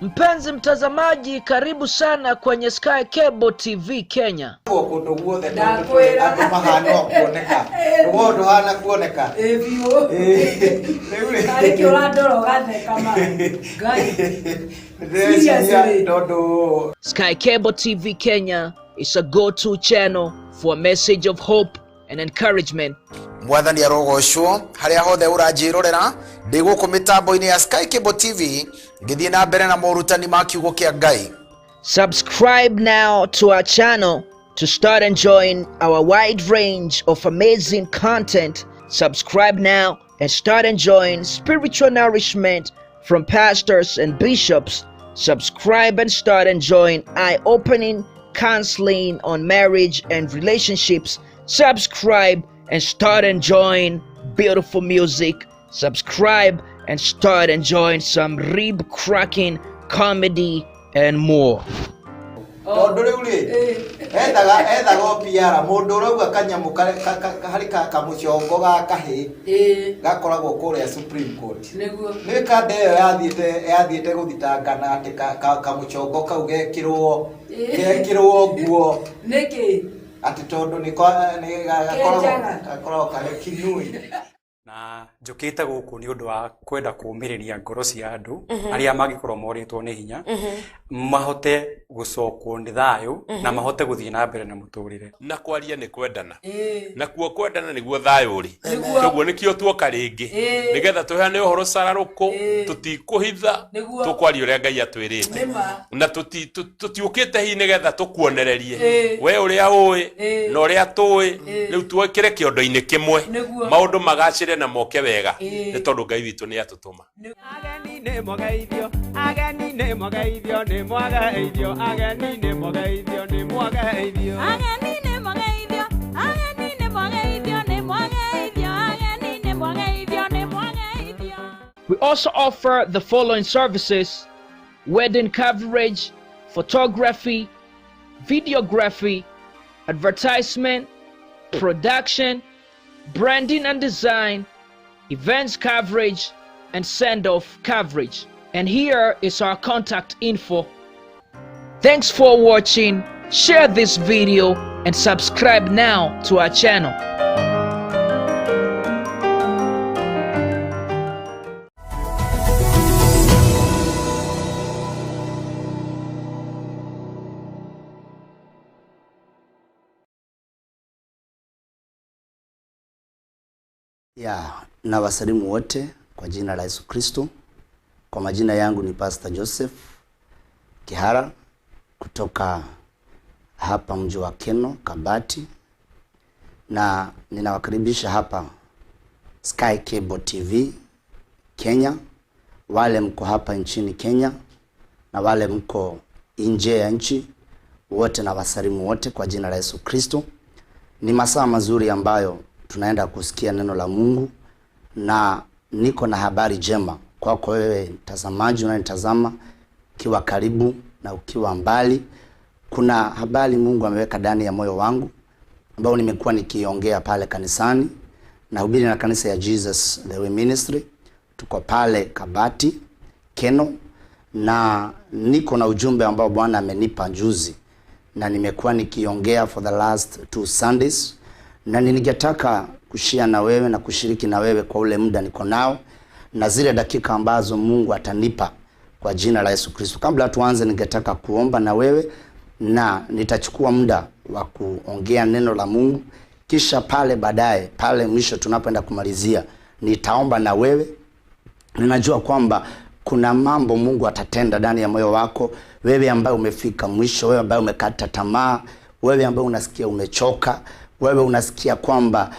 Mpenzi mtazamaji, karibu sana kwenye Sky Cable TV Kenya. Kundu guothe andu mahana kuoneka rugo nduhana kuoneka biũ tarĩ kĩ ũrandora ũgatheka ma Ngai. Ndĩreciria tondu Sky Cable TV Kenya is a go-to channel for a message of hope and encouragement. Mwathani arogocwo haria hothe uranjirorera ndi guku mitambo-ini ya Sky Cable TV ngithie na mbere na morutani ma kiugo kia Ngai. Subscribe now to our channel to start enjoying our wide range of amazing content. Subscribe now and start enjoying spiritual nourishment from pastors and bishops. Subscribe and start enjoying eye-opening counseling on marriage and relationships. Subscribe and start enjoying beautiful music. Subscribe and start enjoying some rib-cracking comedy and more. Tondu riu ri ethaga o PR mundu urauga kanyamu hari kamucongo ga kahi gakoragwo kuria Supreme Court. Niguo ni kande iyo yathiete guthitangana ati kamucongo kau gekirwo nguo niki ati tondu ni gakoragwo kari kinui. Na njũkĩte gũkũ nĩ ũndũ wa kwenda kũũmĩrĩria ngoro cia andũ arĩa mangĩkorwo morĩtwo nĩ hinya mahote gũcokwo nĩ thayũ na mahote gũthiĩ na mbere na mũtũrĩre. Na kwaria nĩ kwendana na kuo kwendana nĩguo thayũ ũrĩ, koguo nĩkĩo tuoka rĩngĩ nĩgetha tũheane ũhoro cararũkũ, tũtikũhitha, tũkwaria ũrĩa Ngai atwĩrĩte na tũtiũkĩte hihi nĩgetha tũkuonererie we ũrĩa ũĩ na ũrĩa tũĩ, rĩu tuokĩre kĩondo-inĩ kĩmwe maũndũ magacĩre na moke wega nĩ tondũ Ngai witũ nĩ atũtũma. Ageni nĩ mwageithio, ageni nĩ mwageithio, nĩ mwageithio, ageni nĩ mwageithio, nĩ mwageithio, ageni nĩ mwageithio, ageni nĩ mwageithio, nĩ mwageithio, ageni nĩ mwageithio, nĩ mwageithio. We also offer the following services: wedding coverage, photography, videography, advertisement, production, branding and design, events coverage, and send-off coverage. And here is our contact info. Thanks for watching. Share this video and subscribe now to our channel. Ya, na wasalimu wote kwa jina la Yesu Kristo. Kwa majina yangu ni Pastor Joseph Kihara kutoka hapa mji wa Keno, Kabati, na ninawakaribisha hapa Sky Cable TV Kenya, wale mko hapa nchini Kenya na wale mko nje ya nchi wote, na wasalimu wote kwa jina la Yesu Kristo. Ni masaa mazuri ambayo tunaenda kusikia neno la Mungu, na niko na habari njema kwako wewe mtazamaji unanitazama ukiwa karibu na ukiwa mbali. Kuna habari Mungu ameweka ndani ya moyo wangu ambao nimekuwa nikiongea pale kanisani. Nahubiri na kanisa ya Jesus The Way Ministry, tuko pale Kabati Keno, na niko na ujumbe ambao Bwana amenipa juzi na nimekuwa nikiongea for the last 2 Sundays, na ningetaka kushare na wewe na kushiriki na wewe kwa ule muda niko nao na zile dakika ambazo Mungu atanipa kwa jina la Yesu Kristo. Kabla tuanze, ningetaka kuomba na wewe, na nitachukua muda wa kuongea neno la Mungu, kisha pale baadaye, pale mwisho tunapoenda kumalizia, nitaomba na wewe. Ninajua kwamba kuna mambo Mungu atatenda ndani ya moyo wako, wewe ambaye umefika mwisho, wewe ambaye umekata tamaa, wewe ambaye unasikia umechoka, wewe unasikia kwamba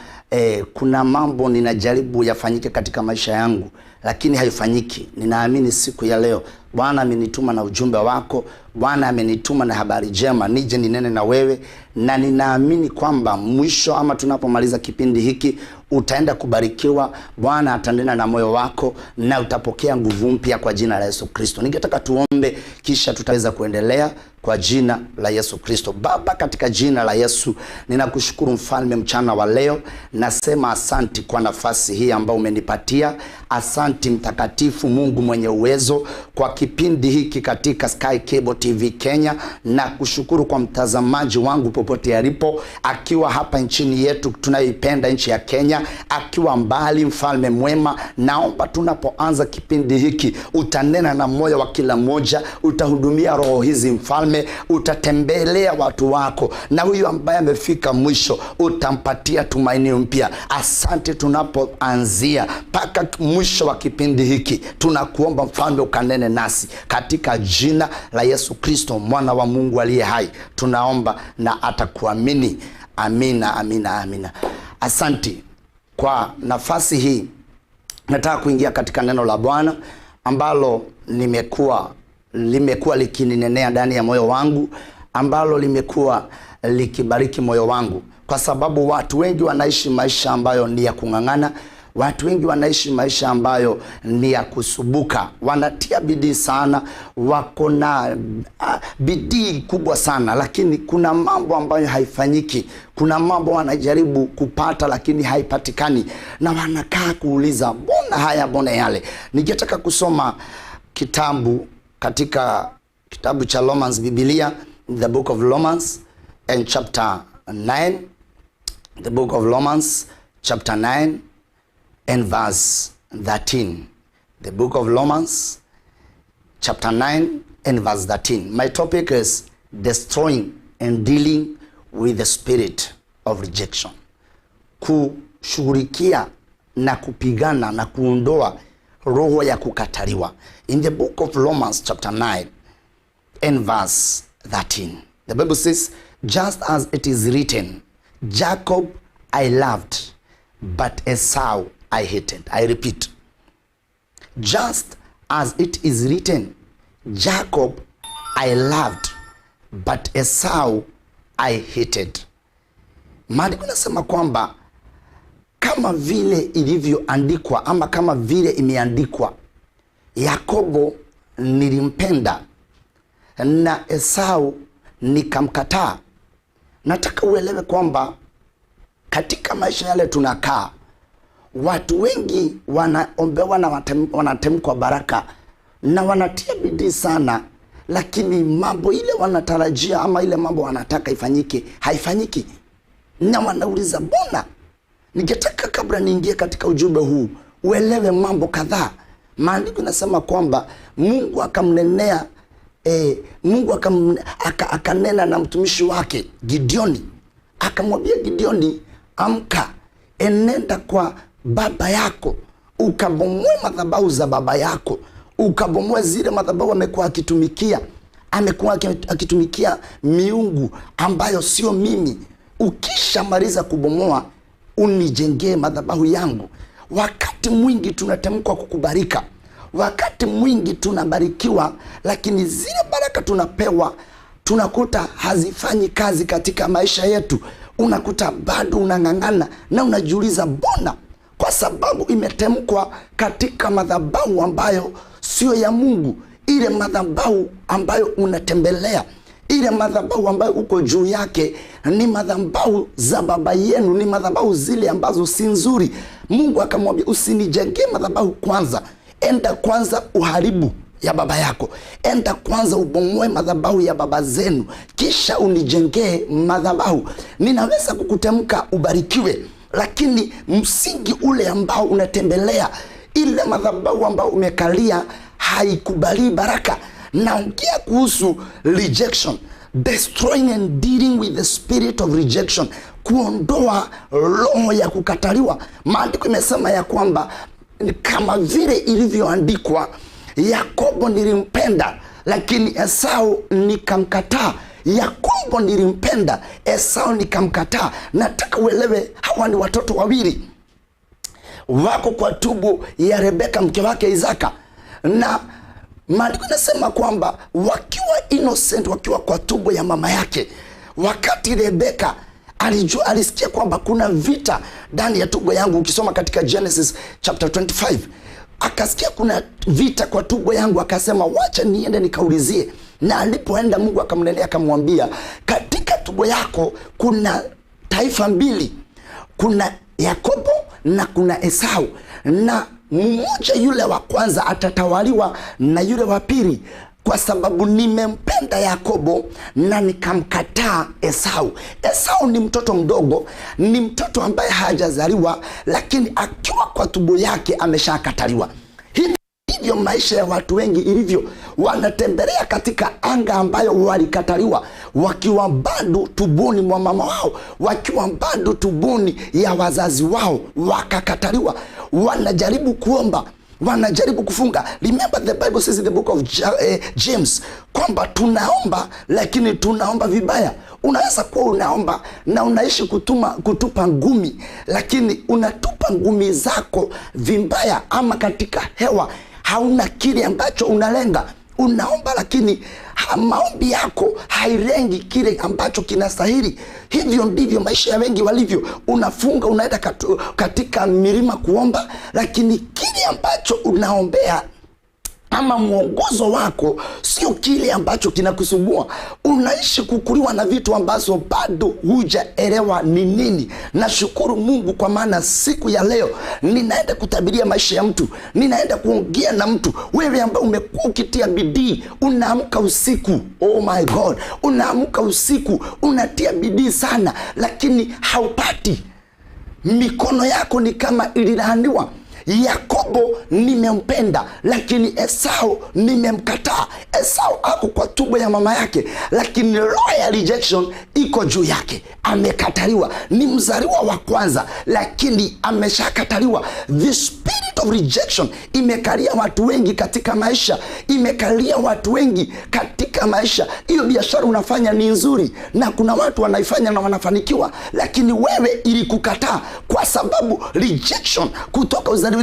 kuna mambo ninajaribu yafanyike katika maisha yangu lakini haifanyiki. Ninaamini siku ya leo Bwana amenituma na ujumbe wako, Bwana amenituma na habari njema nije ninene na wewe, na ninaamini kwamba mwisho ama tunapomaliza kipindi hiki utaenda kubarikiwa. Bwana atanena na moyo wako na utapokea nguvu mpya kwa jina la Yesu Kristo. Ningetaka tuombe kisha tutaweza kuendelea kwa jina la Yesu Kristo. Baba, katika jina la Yesu ninakushukuru mfalme mchana wa leo. Nasema asanti kwa nafasi hii ambayo umenipatia. Asanti mtakatifu Mungu mwenye uwezo kwa kipindi hiki katika Sky Cable TV Kenya, na kushukuru kwa mtazamaji wangu popote alipo, akiwa hapa nchini yetu tunayoipenda nchi ya Kenya, akiwa mbali. Mfalme mwema, naomba tunapoanza kipindi hiki utanena na moyo wa kila mmoja, utahudumia roho hizi mfalme, utatembelea watu wako, na huyu ambaye amefika mwisho utampatia tumaini mpya. Asante, tunapoanzia mpaka mwisho wa kipindi hiki tunakuomba mfalme ukanene nasi katika jina la Yesu Kristo mwana wa Mungu aliye hai, tunaomba na atakuamini. Amina, amina, amina. Asante kwa nafasi hii. Nataka kuingia katika neno la Bwana ambalo limekuwa likininenea ndani ya moyo wangu, ambalo limekuwa likibariki moyo wangu, kwa sababu watu wengi wanaishi maisha ambayo ni ya kung'ang'ana. Watu wengi wanaishi maisha ambayo ni ya kusubuka, wanatia bidii sana, wako na bidii kubwa sana, lakini kuna mambo ambayo haifanyiki. Kuna mambo wanajaribu kupata lakini haipatikani, na wanakaa kuuliza mbona haya, mbona yale. Ningetaka kusoma kitabu katika kitabu cha Romans, Biblia, the book of Romans and chapter 9, the book of Romans chapter 9 and verse 13. The book of Romans chapter 9 and verse 13. My topic is destroying and dealing with the spirit of rejection. Kushughulikia na kupigana na kuondoa roho ya kukataliwa. In the book of Romans chapter 9 and verse 13. The Bible says, just as it is written, Jacob I loved, but Esau I hated. I repeat, just as it is written, Jacob I loved, but Esau I hated. Maandiko yanasema kwamba kama vile ilivyoandikwa, ama kama vile imeandikwa, Yakobo nilimpenda na Esau nikamkataa. Nataka uelewe kwamba katika maisha yale tunakaa, watu wengi wanaombewa na wanatemkwa baraka na wanatia bidii sana, lakini mambo ile wanatarajia ama ile mambo wanataka ifanyike haifanyiki, na wanauliza mbona. Ningetaka kabla niingie katika ujumbe huu uelewe mambo kadhaa. Maandiko yanasema kwamba Mungu akamnenea Mungu akanena na mtumishi wake Gideoni, akamwambia Gideoni, amka, enenda kwa baba yako ukabomoe madhabahu za baba yako, ukabomoe zile madhabahu amekuwa akitumikia, amekuwa akitumikia miungu ambayo sio mimi. Ukishamaliza kubomoa unijengee madhabahu yangu. Wakati mwingi tunatamkwa kukubarika, wakati mwingi tunabarikiwa, lakini zile baraka tunapewa tunakuta hazifanyi kazi katika maisha yetu. Unakuta bado unang'ang'ana na unajiuliza mbona, kwa sababu imetemkwa katika madhabahu ambayo sio ya Mungu. Ile madhabahu ambayo unatembelea, ile madhabahu ambayo uko juu yake ni madhabahu za baba yenu, ni madhabahu zile ambazo si nzuri. Mungu akamwambia usinijengee madhabahu kwanza, enda kwanza uharibu ya baba yako, enda kwanza ubomoe madhabahu ya baba zenu, kisha unijengee madhabahu. Ninaweza kukutemka ubarikiwe, lakini msingi ule ambao unatembelea, ile madhabahu ambao umekalia haikubali baraka. Naongea kuhusu rejection, destroying and dealing with the spirit of rejection, kuondoa roho ya kukataliwa. Maandiko imesema ya kwamba kama vile ilivyoandikwa, Yakobo nilimpenda lakini Esau nikamkataa. Yakobo nilimpenda, Esau nikamkataa. Nataka uelewe hawa ni watoto wawili wako kwa tubu ya Rebeka mke wake Isaka, na maandiko yanasema kwamba wakiwa innocent, wakiwa kwa tumbo ya mama yake, wakati Rebeka alijua, alisikia kwamba kuna vita ndani ya tumbo yangu. Ukisoma katika Genesis chapter 25, akasikia kuna vita kwa tumbo yangu, akasema wacha niende nikaulizie. Na alipoenda Mungu akamnenea akamwambia, katika tumbo yako kuna taifa mbili, kuna Yakobo na kuna Esau, na mmoja yule wa kwanza atatawaliwa na yule wa pili, kwa sababu nimempenda Yakobo na nikamkataa Esau. Esau ni mtoto mdogo, ni mtoto ambaye hajazaliwa, lakini akiwa kwa tumbo yake ameshakataliwa. Hivyo maisha ya watu wengi ilivyo, wanatembelea katika anga ambayo walikataliwa wakiwa bado tubuni mwa mama wao, wakiwa bado tubuni ya wazazi wao, wakakataliwa. Wanajaribu kuomba, wanajaribu kufunga. Remember the Bible says in the book of James kwamba tunaomba lakini tunaomba vibaya. Unaweza kuwa unaomba na unaishi kutupa ngumi, lakini unatupa ngumi zako vibaya ama katika hewa, hauna kile ambacho unalenga. Unaomba lakini maombi yako hailengi kile ambacho kinastahili. Hivyo ndivyo maisha ya wengi walivyo. Unafunga, unaenda katika milima kuomba, lakini kile ambacho unaombea ama mwongozo wako sio kile ambacho kinakusumbua. Unaishi kukuliwa na vitu ambazo bado hujaelewa ni nini. Nashukuru Mungu kwa maana siku ya leo ninaenda kutabiria maisha ya mtu, ninaenda kuongea na mtu. Wewe ambaye umekuwa ukitia bidii, unaamka usiku, oh my God, unaamka usiku, unatia bidii sana, lakini haupati. Mikono yako ni kama ililaaniwa. Yakobo nimempenda, lakini Esau nimemkataa. Esau ako kwa tumbo ya mama yake, lakini roho ya rejection iko juu yake. Amekataliwa, ni mzaliwa wa kwanza, lakini ameshakataliwa. The spirit of rejection imekalia watu wengi katika maisha, imekalia watu wengi katika maisha. Hiyo biashara unafanya ni nzuri na kuna watu wanaifanya na wanafanikiwa, lakini wewe ilikukataa kwa sababu rejection kutoka uzaliwa.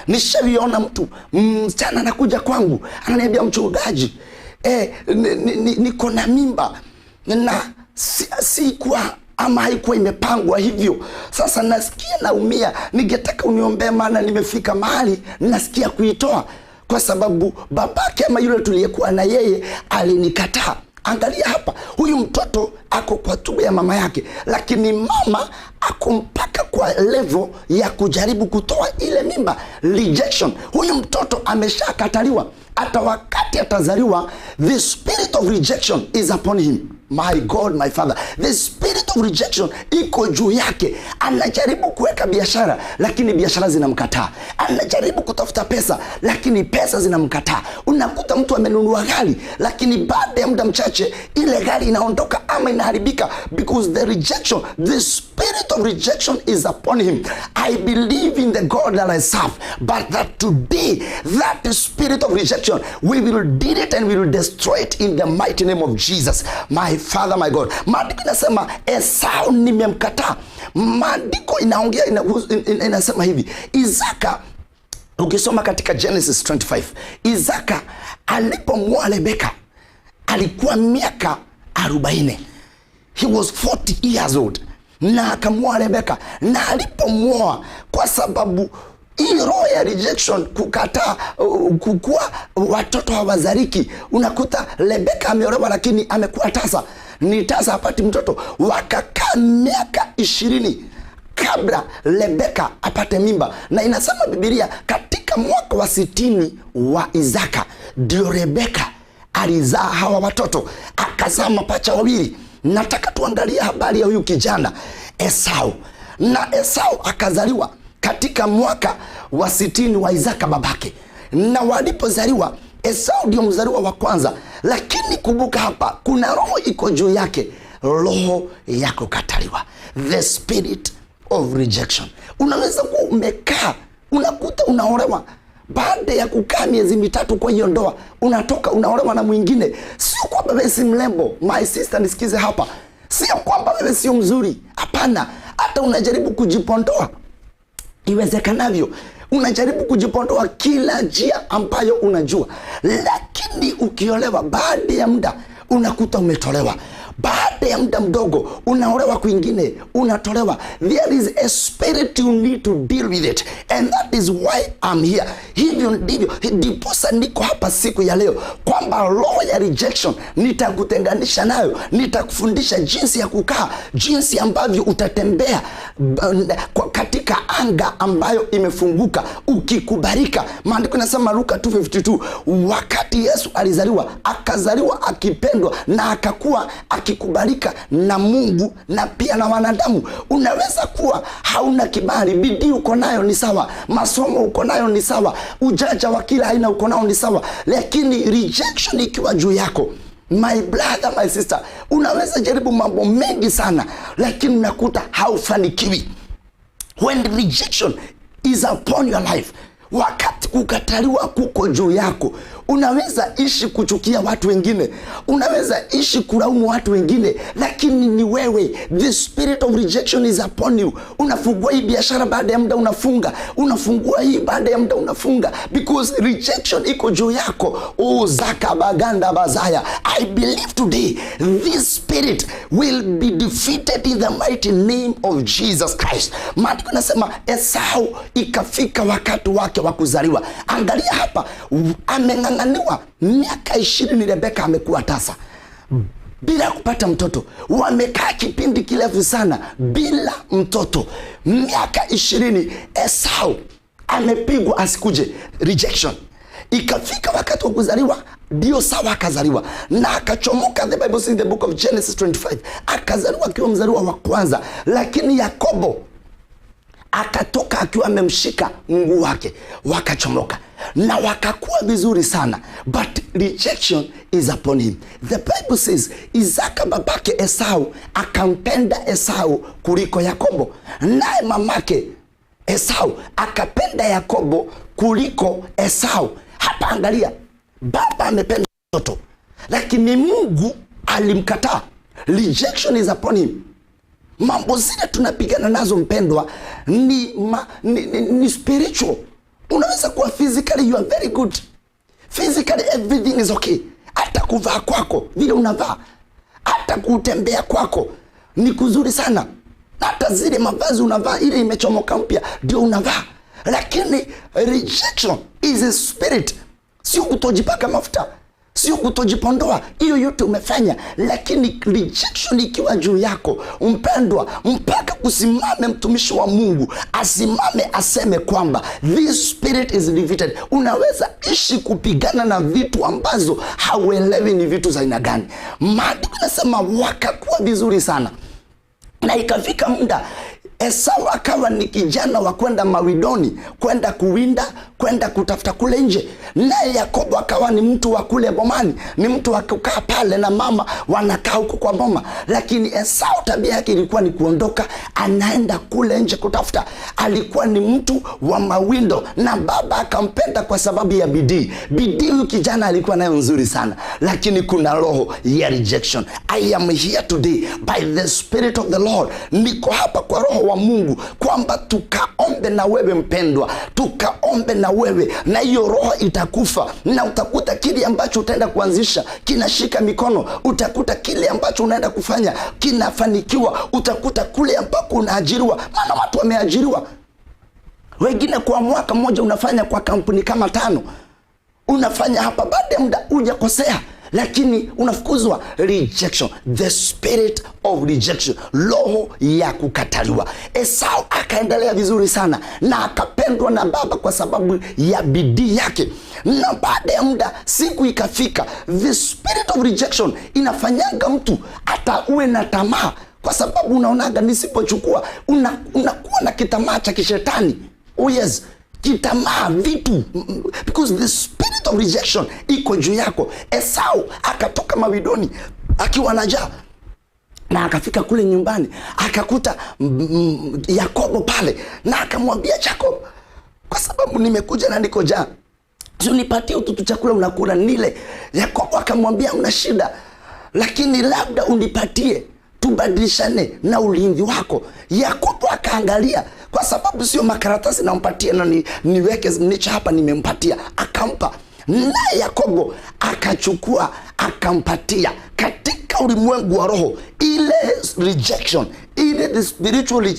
Nishaiona mtu msichana anakuja kwangu ananiambia, mchungaji, niko na mimba na sikuwa ama haikuwa imepangwa hivyo. Sasa nasikia naumia, ningetaka uniombee, maana nimefika mahali nasikia kuitoa kwa sababu babake ama yule tuliyekuwa na yeye alinikataa. Angalia hapa, huyu mtoto ako kwa tumbo ya mama yake, lakini mama ako mpaka kwa level ya kujaribu kutoa ile mimba. Rejection. Huyu mtoto ameshakataliwa. Hata wakati atazaliwa, the spirit of rejection is upon him. My God, my Father, the spirit of rejection iko juu yake. Anajaribu kuweka biashara, lakini biashara zinamkataa. Anajaribu kutafuta pesa, lakini pesa zinamkataa. Unakuta mtu amenunua gari, lakini baada ya muda mchache ile gari inaondoka ama inaharibika, because the rejection, the spirit of rejection is upon him. I believe in the God that I serve, but that today, that spirit of rejection, we will deal it and we will destroy it in the mighty name of Jesus. My Father, my God. Maandiko inasema Esau nimemkataa. Maandiko inaongea inasema hivi. Isaka, ukisoma katika Genesis 25, Isaka alipomwoa Rebeka alikuwa miaka 40. He was 40 years old. Na akamwoa Rebeka. Na alipomwoa, kwa sababu hii roho ya rejection, kukataa, kukua watoto hawazaliki, unakuta Rebeka ameolewa lakini amekuwa tasa, ni tasa, hapati mtoto. Wakakaa miaka 20 kabla Rebeka apate mimba. Na inasema Biblia katika mwaka wa 60 wa Isaka ndio Rebeka alizaa hawa watoto, akazaa mapacha wawili. Nataka tuangalie habari ya huyu kijana Esau. Na Esau akazaliwa katika mwaka wa 60 wa Isaka babake. Na walipozaliwa, Esau ndio mzaliwa wa kwanza. Lakini kumbuka hapa kuna roho iko juu yake, roho ya kukataliwa, the spirit of rejection. Unaweza kuwa umekaa, unakuta unaolewa, baada ya kukaa miezi mitatu kwa hiyo ndoa unatoka unaolewa na mwingine. Sio kwamba wewe si mrembo, my sister, nisikize hapa, sio kwamba wewe sio mzuri, hapana. Hata unajaribu kujipondoa iwezekanavyo, unajaribu kujipondoa kila njia ambayo unajua, lakini ukiolewa baada ya muda unakuta umetolewa. Baada ya muda mdogo unaolewa kwingine, unatolewa. There is a spirit you need to deal with it, and that is why I'm here. Hivyo ndivyo ndiposa niko hapa siku ya leo, kwamba roho ya rejection nitakutenganisha nayo, nitakufundisha jinsi ya kukaa, jinsi ambavyo utatembea katika katika anga ambayo imefunguka ukikubalika. Maandiko yanasema Luka 2:52, wakati Yesu alizaliwa, akazaliwa akipendwa na akakuwa akikubalika na Mungu na pia na wanadamu. Unaweza kuwa hauna kibali, bidii uko nayo ni sawa, masomo uko nayo ni sawa, ujanja wa kila aina uko nao ni sawa, lakini rejection ikiwa juu yako, my brother, my sister, unaweza jaribu mambo mengi sana, lakini unakuta haufanikiwi. When rejection is upon your life, wakati kukataliwa kuko juu yako, unaweza ishi kuchukia watu wengine, unaweza ishi kulaumu watu wengine, lakini ni wewe. The spirit of rejection is upon you. Unafungua hii biashara, baada ya muda unafunga, unafungua hii, baada ya muda unafunga, because rejection iko juu yako. Oh, zaka baganda bazaya, I believe today this spirit will be defeated in the mighty name of Jesus Christ. Maandiko yanasema Esau ikafika wakati wake wa kuzaliwa. Angalia hapa, ameng'ang'aniwa miaka 20, Rebeka amekuwa tasa bila kupata mtoto. Wamekaa kipindi kirefu sana bila mtoto, miaka 20. Esau amepigwa asikuje, rejection. Ikafika wakati wa kuzaliwa, ndio sawa, akazaliwa na akachomoka. The Bible says in the book of Genesis 25, akazaliwa akiwa mzaliwa wa kwanza, lakini Yakobo akatoka akiwa amemshika mguu wake, wakachomoka na wakakuwa vizuri sana, but rejection is upon him. The Bible says Isaka babake Esau akampenda Esau kuliko Yakobo, naye mamake Esau akapenda Yakobo kuliko Esau. Hapa angalia, baba amependa mtoto, lakini Mungu alimkataa. Rejection is upon him. Mambo zile tunapigana nazo mpendwa, ni spiritual. Unaweza kuwa physically you are very good, physically everything is okay, hata kuvaa kwako vile unavaa, hata kutembea kwako ni kuzuri sana, hata zile mavazi unavaa ile imechomoka mpya ndio unavaa, lakini rejection is a spirit. Sio kutojipaka mafuta, sio kutojipondoa, hiyo yote umefanya, lakini rejection ikiwa juu yako mpendwa, mpaka kusimame mtumishi wa Mungu asimame aseme kwamba this spirit is defeated. Unaweza ishi kupigana na vitu ambazo hauelewi ni vitu za aina gani. Maandiko yanasema wakakuwa vizuri sana, na ikafika muda Esau akawa ni kijana wa kwenda mawindoni, kwenda kuwinda, kwenda kutafuta kule nje, naye Yakobo akawa ni mtu wa kule bomani, ni mtu wa kukaa pale na mama wanakaa huko kwa boma. Lakini Esau tabia yake ilikuwa ni kuondoka, anaenda kule nje kutafuta. Alikuwa ni mtu wa mawindo, na baba akampenda kwa sababu ya bidii. Bidii huyu kijana alikuwa nayo nzuri sana, lakini kuna roho ya rejection. I am here today by the spirit of the Lord. Niko hapa kwa roho wa Mungu kwamba tukaombe na wewe mpendwa, tukaombe na wewe, na hiyo roho itakufa, na utakuta kile ambacho utaenda kuanzisha kinashika mikono, utakuta kile ambacho unaenda kufanya kinafanikiwa, utakuta kule ambako unaajiriwa. Maana watu wameajiriwa wengine kwa mwaka mmoja unafanya kwa kampuni kama 5, unafanya hapa, baada ya muda hujakosea, lakini unafukuzwa. Rejection, the spirit of rejection, roho ya kukataliwa. Esau akaendelea vizuri sana na akapendwa na baba kwa sababu ya bidii yake, na baada ya muda siku ikafika, the spirit of rejection inafanyanga mtu hata uwe na tamaa, kwa sababu unaonaga nisipochukua, unakuwa na kitamaa cha kishetani. Oh yes, kitamaa vitu, because the spirit of rejection iko juu yako. Esau akatoka mawindoni akiwa na njaa, na akafika kule nyumbani akakuta Yakobo pale, na akamwambia Jacob, kwa sababu nimekuja na niko njaa, unipatie ututu chakula unakula nile. Yakobo akamwambia una shida, lakini labda unipatie tubadilishane na ulinzi wako. Yakobo akaangalia, kwa sababu sio makaratasi nampatia na niweke nicha hapa nimempatia, akampa. Naye Yakobo akachukua akampatia. Katika ulimwengu wa roho, ile rejection, ile the spiritual,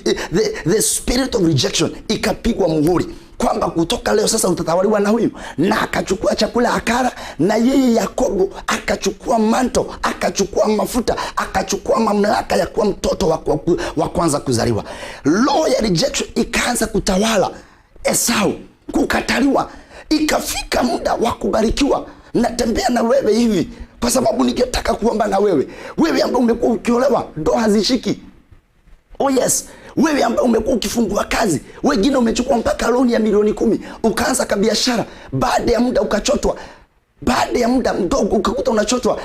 the spirit of rejection ikapigwa muhuri. kwamba kutoka leo sasa utatawaliwa na huyu. Na akachukua chakula akala, na yeye Yakobo akachukua manto, akachukua mafuta, akachukua mamlaka ya kuwa mtoto wa kwanza kuzaliwa. Roho ya rejection ikaanza kutawala Esau, kukataliwa. Ikafika muda wa kubarikiwa. Natembea na wewe hivi kwa sababu ningetaka kuomba na wewe, wewe ambaye umekuwa ukiolewa ndoa hazishiki. Oh yes, wewe ambaye umekuwa ukifungua kazi, wengine umechukua mpaka loan ya milioni 10 ukaanza kabiashara, baada ya muda ukachotwa, baada ya muda mdogo ukakuta unachotwa.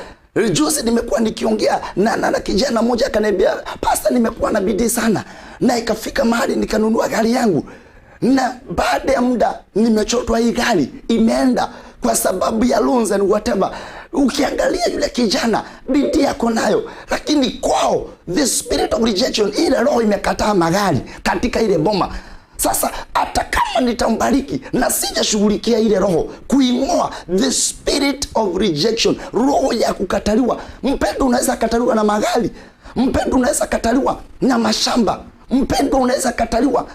Juzi nimekuwa nikiongea na kijana mmoja akaniambia, "Pastor, nimekuwa na bidii sana na ikafika mahali nikanunua gari yangu, na baada ya muda nimechotwa, hii gari imeenda kwa sababu ya loans and whatever." Ukiangalia yule kijana bidii yako nayo, lakini kwao the spirit of rejection, ile roho imekataa magari katika ile boma. Sasa hata kama nitambariki na sijashughulikia ile roho kuing'oa the spirit of rejection, roho ya kukataliwa. Mpendo, unaweza kataliwa na magari, mpendo, unaweza kataliwa na mashamba, mpendo, unaweza kataliwa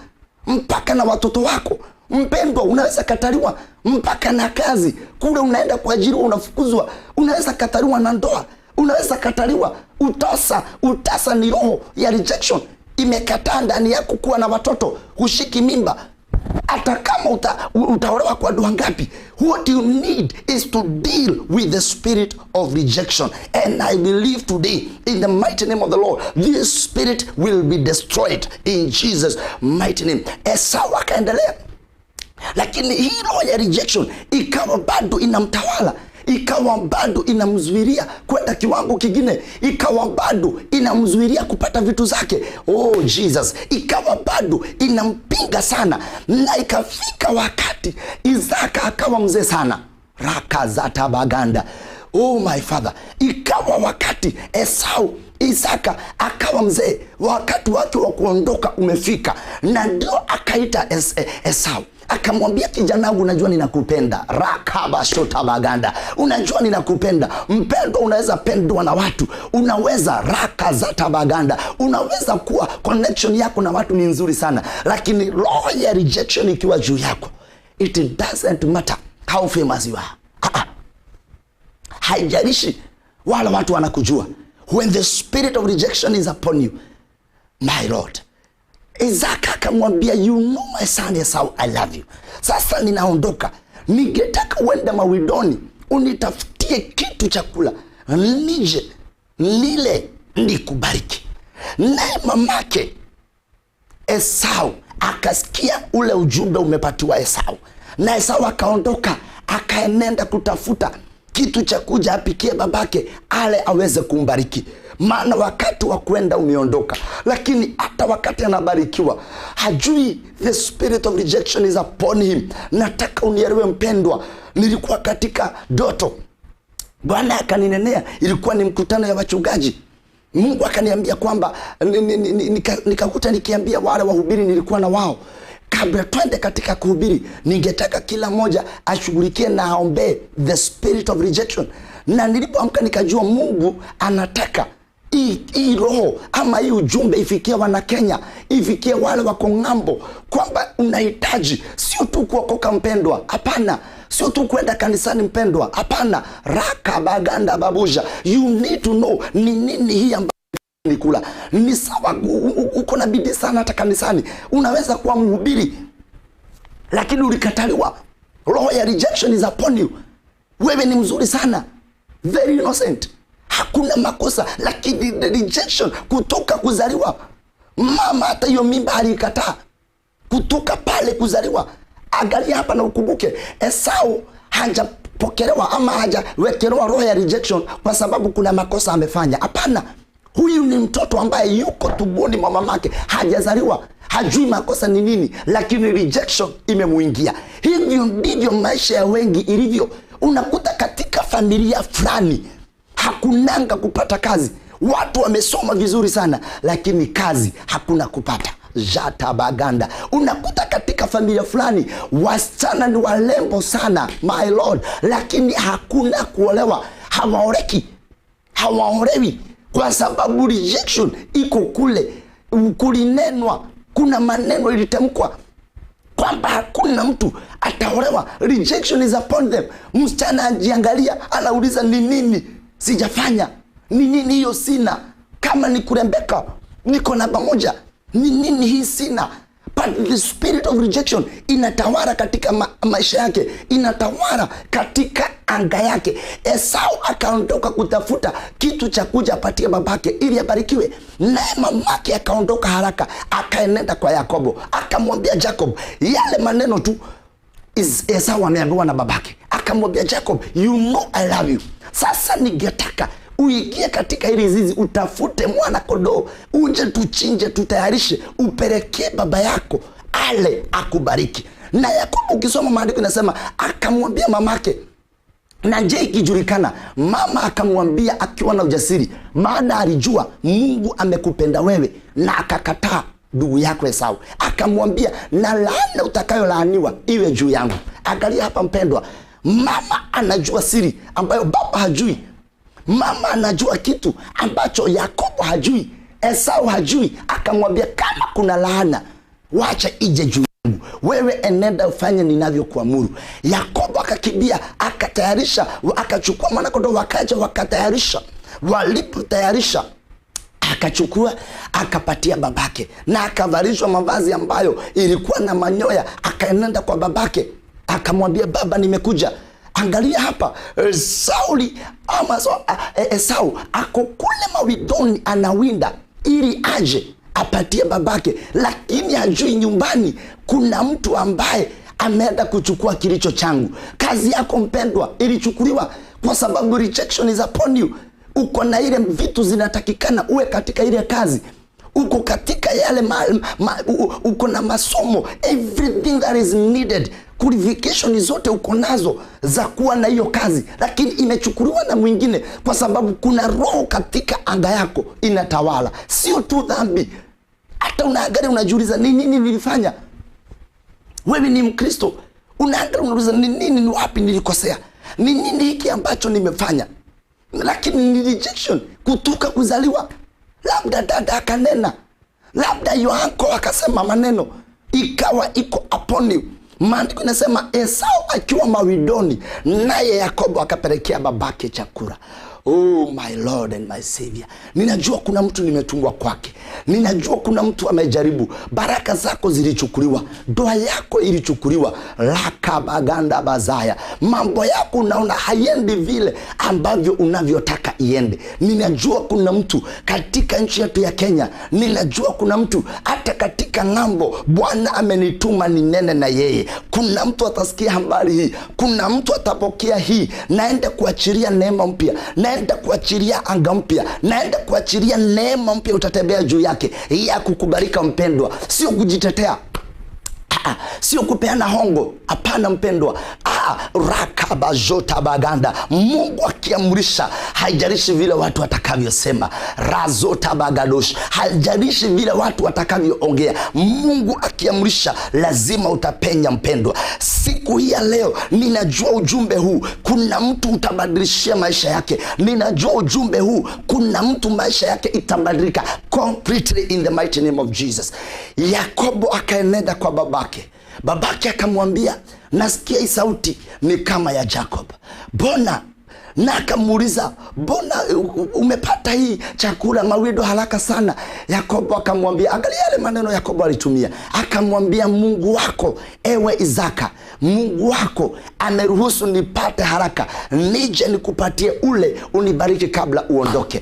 mpaka na watoto wako, mpendwa, unaweza kataliwa mpaka na kazi kule unaenda kuajiriwa, unafukuzwa. Unaweza kataliwa na ndoa, unaweza kataliwa utasa. Utasa ni roho ya rejection, imekataa ndani yako kuwa na watoto, hushiki mimba hata kama utaolewa kwa ndoa ngapi. What you need is to deal with the spirit of rejection, and I believe today, in the mighty name of the Lord, this spirit will be destroyed in Jesus' mighty name. Esau akaendelea, lakini hii roho ya rejection ikawa bado inamtawala, ikawa bado inamzuilia kwenda kiwango kingine, ikawa bado inamzuilia kupata vitu zake. Oh Jesus, ikawa bado inampinga sana, na ikafika wakati Isaka akawa mzee sana, rakazatabaganda. Oh my father, ikawa wakati Esau, Isaka akawa mzee, wakati wake wa kuondoka umefika, na ndio akaita Esau akamwambia, "Kijana wangu, unajua ninakupenda." Rakaba shota baganda, unajua ninakupenda. Mpendwa, unaweza pendwa na watu, unaweza raka za tabaganda, unaweza kuwa connection yako na watu ni nzuri sana, lakini roho ya rejection ikiwa juu yako, it doesn't matter how famous you are. Ah, ah. Haijalishi wala watu wanakujua, when the spirit of rejection is upon you, my Lord. Isaka akamwambia, "You know, my son Esau, I love you. Sasa ninaondoka, ningetaka uende mawindoni unitafutie kitu chakula, nije nile nikubariki." Naye mamake Esau akasikia ule ujumbe umepatiwa Esau, na Esau akaondoka akaenenda kutafuta kitu cha kuja apikie babake ale aweze kumbariki, maana wakati wa kwenda umeondoka. Lakini hata wakati anabarikiwa hajui the spirit of rejection is upon him. Nataka unielewe mpendwa, nilikuwa katika ndoto, Bwana akaninenea, ilikuwa ni mkutano ya wachungaji. Mungu akaniambia kwamba nikakuta nikiambia wale wahubiri nilikuwa na wao, kabla twende katika kuhubiri, ningetaka kila mmoja ashughulikie na aombee the spirit of rejection. Na nilipoamka nikajua Mungu anataka hii roho ama hii ujumbe ifikie wana Kenya, ifikie wale wako ng'ambo, kwamba unahitaji sio tu kuokoka mpendwa, hapana, sio tu kwenda kanisani mpendwa, hapana, raka baganda babuja, you need to know ni nini hii ambayo ni kula. Ni sawa uko na bidii sana hata kanisani, unaweza kuwa mhubiri, lakini ulikataliwa. Roho ya rejection is upon you. Wewe ni mzuri sana, very innocent, hakuna makosa, lakini the rejection kutoka kuzaliwa, mama hata hiyo mimba aliikataa kutoka pale kuzaliwa. Angalia hapa na ukumbuke, Esau hajapokelewa ama hajawekelewa roho ya rejection kwa sababu kuna makosa amefanya. Hapana, huyu ni mtoto ambaye yuko tumboni mwa mamake, hajazaliwa, hajui makosa ni nini, lakini rejection imemuingia. Hivyo ndivyo maisha ya wengi ilivyo. Unakuta katika familia fulani hakunanga kupata kazi. Watu wamesoma vizuri sana, lakini kazi hakuna kupata. Jata baganda. Unakuta katika familia fulani wasichana ni warembo sana, my Lord, lakini hakuna kuolewa, hawaoleki, hawaolewi kwa sababu rejection iko kule. Kulinenwa, kuna maneno ilitamkwa. kwamba hakuna mtu ataolewa. Rejection is upon them. Msichana ajiangalia, anauliza ni nini sijafanya, ni nini hiyo sina, kama ni kurembeka niko namba moja, ni nini hii sina. But the spirit of rejection inatawala katika maisha yake, inatawala katika anga yake. Esau akaondoka kutafuta kitu cha kuja apatie babake ili abarikiwe, naye mamake akaondoka haraka akaenenda kwa Yakobo, akamwambia Jacob yale maneno tu Esau ameambiwa na babake. Akamwambia Jacob, you know I love you. Sasa ningetaka uingie katika hili zizi, utafute mwana kondoo, uje tuchinje, tutayarishe, upelekee baba yako ale akubariki. Na Yakobo ukisoma maandiko inasema akamwambia mamake, na je ikijulikana, mama akamwambia akiwa na ujasiri, maana alijua Mungu amekupenda wewe, na akakataa ndugu yako Esau. Akamwambia, na laana utakayolaaniwa iwe juu yangu. Angalia hapa mpendwa, mama anajua siri ambayo baba hajui. Mama anajua kitu ambacho Yakobo hajui, Esau hajui. Akamwambia, kama kuna laana wacha ije juu yangu, wewe enenda ufanye ninavyokuamuru. Yakobo akakimbia, akatayarisha, akachukua mwana-kondoo, wakaja wakatayarisha. Walipotayarisha akachukua akapatia babake, na akavalishwa mavazi ambayo ilikuwa na manyoya. Akaenenda kwa babake akamwambia, baba nimekuja. Angalia hapa, Sauli ama Esau ako kule mawindoni anawinda ili aje apatie babake, lakini hajui nyumbani kuna mtu ambaye ameenda kuchukua kilicho changu. Kazi yako mpendwa ilichukuliwa kwa sababu rejection is upon you. Uko na ile vitu zinatakikana uwe katika ile kazi, uko katika yale uko na masomo, everything that is needed, qualification zote uko nazo za kuwa na hiyo kazi, lakini imechukuliwa na mwingine, kwa sababu kuna roho katika anga yako inatawala. Sio tu dhambi, hata unaangalia unajiuliza ni nini nilifanya. Wewe ni Mkristo, unaangalia unauliza ni nini, ni wapi nilikosea, ni nini hiki ambacho nimefanya. Lakini ni rejection kutoka kuzaliwa. Labda dada akanena, labda yoanko akasema maneno, ikawa iko upon you. Maandiko inasema Esau akiwa mawindoni, naye Yakobo akapelekea babake chakula. Oh my Lord and my Savior, ninajua kuna mtu nimetumwa kwake, ninajua kuna mtu amejaribu. Baraka zako zilichukuliwa, ndoa yako ilichukuliwa, lakabaganda bazaya, mambo yako unaona haiendi vile ambavyo unavyotaka iende. Ninajua kuna mtu katika nchi yetu ya Kenya, ninajua kuna mtu hata katika ng'ambo. Bwana amenituma ninene na yeye. Kuna mtu atasikia habari hii, kuna mtu atapokea hii. Naenda kuachilia neema mpya, naenda kuachilia anga mpya, naenda kuachilia neema mpya utatembea juu yake, ya kukubalika mpendwa. Sio kujitetea, sio kupeana hongo, hapana mpendwa. Rakabajota baganda. Mungu akiamrisha, haijalishi vile watu watakavyosema, razota bagadosh, haijalishi vile watu watakavyoongea. Mungu akiamrisha lazima utapenya mpendwa. Siku hii ya leo ninajua ujumbe huu kuna mtu utabadilishia maisha yake. Ninajua ujumbe huu kuna mtu maisha yake itabadilika completely in the mighty name of Jesus. Yakobo akaenenda kwa babake. Babake akamwambia, nasikia hii sauti ni kama ya Jacob. Bona? Na akamuuliza, bona umepata hii chakula mawindo haraka sana? Yakobo akamwambia, angalia yale maneno Yakobo alitumia. Akamwambia, Mungu wako ewe Isaka, Mungu wako ameruhusu nipate haraka, nije nikupatie ule unibariki kabla uondoke.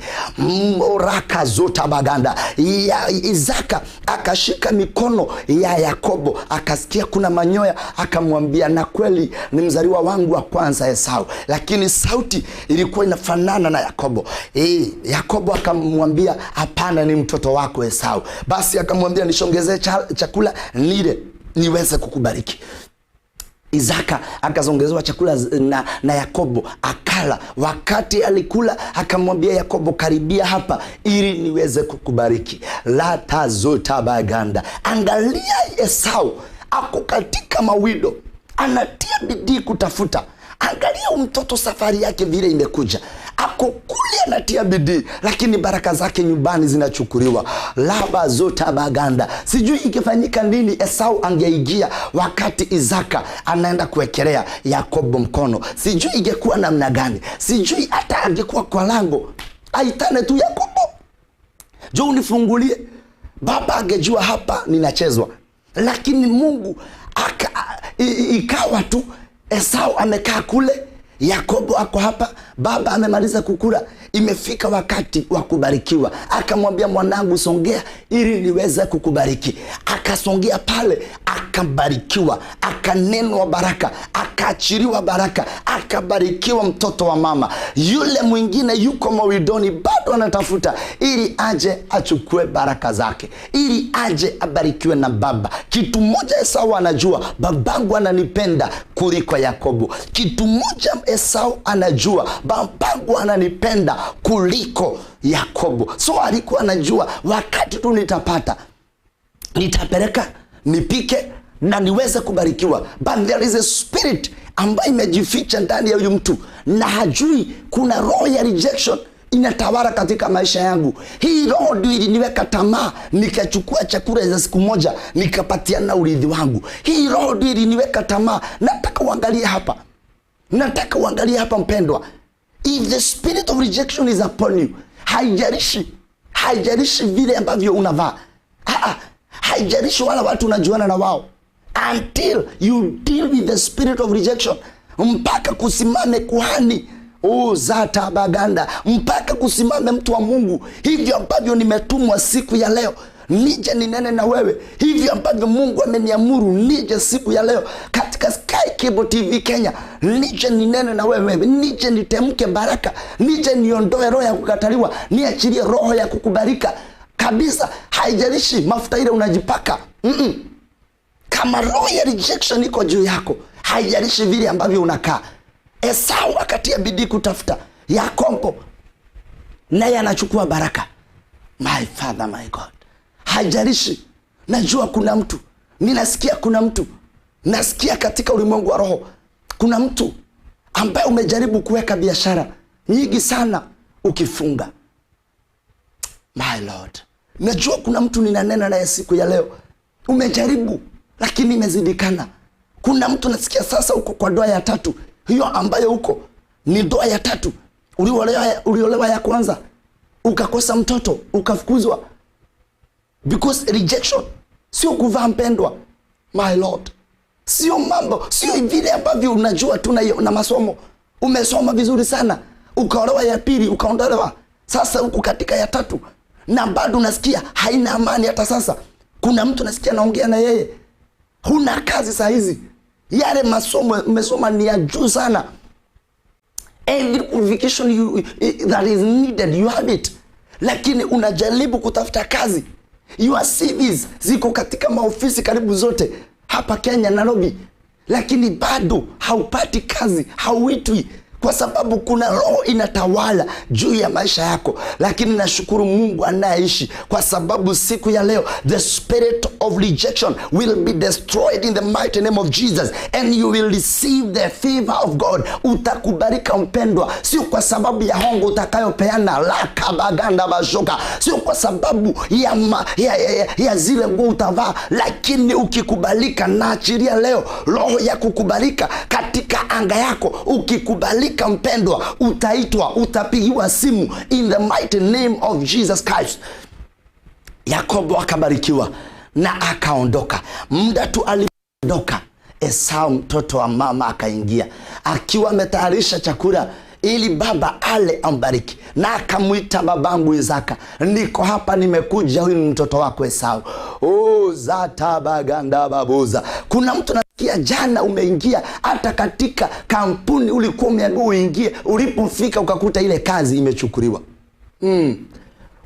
Moraka zota baganda. Ya Isaka akashika mikono ya Yakobo, akasikia kuna manyoya, akamwambia, na kweli ni mzaliwa wangu wa kwanza Esau, lakini sauti ilikuwa inafanana na Yakobo. Yakobo akamwambia, hapana, ni mtoto wako Esau. Basi akamwambia, nishongezee chakula nile niweze kukubariki. Isaka akazongezewa chakula na Yakobo akala. Wakati alikula akamwambia Yakobo, karibia hapa ili niweze kukubariki. Latazota baganda. Angalia Esau ako katika mawindo, anatia bidii kutafuta. Angalia mtoto safari yake vile imekuja. Ako kule anatia bidii, lakini baraka zake nyumbani zinachukuliwa. Laba zota baganda. Sijui ikifanyika nini Esau angeingia wakati Isaka anaenda kuwekelea Yakobo mkono. Sijui ingekuwa namna gani. Sijui hata angekuwa kwa lango aitane tu, Yakobo njoo unifungulie. Baba angejua hapa ninachezwa, lakini Mungu ikawa tu Esau amekaa kule, Yakobo ako hapa, baba amemaliza kukula, imefika wakati wa kubarikiwa. Akamwambia, mwanangu songea ili niweze kukubariki. Akasongea pale, akabarikiwa, akanenwa baraka, akaachiliwa baraka, akabarikiwa mtoto wa mama. Yule mwingine yuko mawindoni bado anatafuta ili aje achukue baraka zake, ili aje abarikiwe na baba. Kitu moja Esau anajua, babangu ananipenda kuliko Yakobo. Kitu moja Esau anajua, babangu ananipenda kuliko Yakobo. So alikuwa anajua wakati tu nitapata, nitapeleka, nipike na niweze kubarikiwa. But there is a spirit ambayo imejificha ndani ya huyu mtu na hajui kuna roho ya rejection inatawala katika maisha yangu. Hii roho ndio iliniweka tamaa, nikachukua chakula za siku moja nikapatiana urithi wangu. Hii roho ndio iliniweka tamaa. Nataka uangalie hapa. Nataka uangalie hapa mpendwa. If the spirit of rejection is upon you, haijalishi vile ambavyo unavaa. Haijalishi wala watu unajuana na wao. Until you deal with the spirit of rejection, mpaka kusimame kuhani zata baganda, mpaka kusimame mtu wa Mungu, hivyo ambavyo nimetumwa siku ya leo nije ninene na wewe, hivyo ambavyo Mungu ameniamuru nije siku ya leo katika Sky Cable TV Kenya, nije ninene na wewe, nije nitemke baraka, nije niondoe roho ya kukataliwa, niachilie roho ya kukubalika kabisa. Haijalishi mafuta ile unajipaka, Kama roho ya rejection iko juu yako, haijalishi vile ambavyo unakaa. Esau akatia bidii kutafuta Yakobo, naye anachukua baraka. My Father, my God. Haijalishi. Najua kuna mtu, ninasikia kuna mtu, nasikia katika ulimwengu wa roho kuna mtu ambaye umejaribu kuweka biashara nyingi sana ukifunga. My Lord, najua kuna mtu ninanena naye siku ya leo, umejaribu lakini imezidikana. Kuna mtu nasikia sasa uko kwa ndoa ya tatu, hiyo ambayo uko ni ndoa ya tatu. Uliolewa ya kwanza, ukakosa mtoto, ukafukuzwa. Because rejection sio kuvaa mpendwa. My Lord, sio mambo, sio vile ambavyo unajua tu na masomo. Umesoma vizuri sana, ukaolewa ya pili, ukaondolewa. Sasa huko katika ya tatu na bado unasikia haina amani hata sasa. Kuna mtu nasikia naongea na yeye, huna kazi saa hizi. Yale masomo umesoma ni ya juu sana. Every qualification that is needed you have it. Lakini unajaribu kutafuta kazi. Your CVs ziko katika maofisi karibu zote hapa Kenya, Nairobi, lakini bado haupati kazi, hauitwi, kwa sababu kuna roho inatawala juu ya maisha yako. Lakini nashukuru Mungu anayeishi, kwa sababu siku ya leo the spirit of rejection will be destroyed in the mighty name of Jesus, and you will receive the favor of God. Utakubalika mpendwa, sio kwa sababu ya hongo utakayopeana lakabaganda bashoka, sio kwa sababu ya zile nguo utavaa, lakini ukikubalika, naachilia leo roho ya kukubalika katika anga yako. Ukikubalika mpendwa, utaitwa, utapigiwa simu in the mighty name of Jesus Christ. Yakobo akabarikiwa na akaondoka. Muda tu aliondoka, Esau mtoto wa mama akaingia akiwa ametayarisha chakula ili baba ale ambariki, na akamuita, babangu Isaka, niko hapa, nimekuja, huyu ni mtoto wako Esau. Zatabaganda babuza. Kuna mtu nasikia jana umeingia hata katika kampuni ulikuwa umeambiwa uingie, ulipofika ukakuta ile kazi imechukuliwa.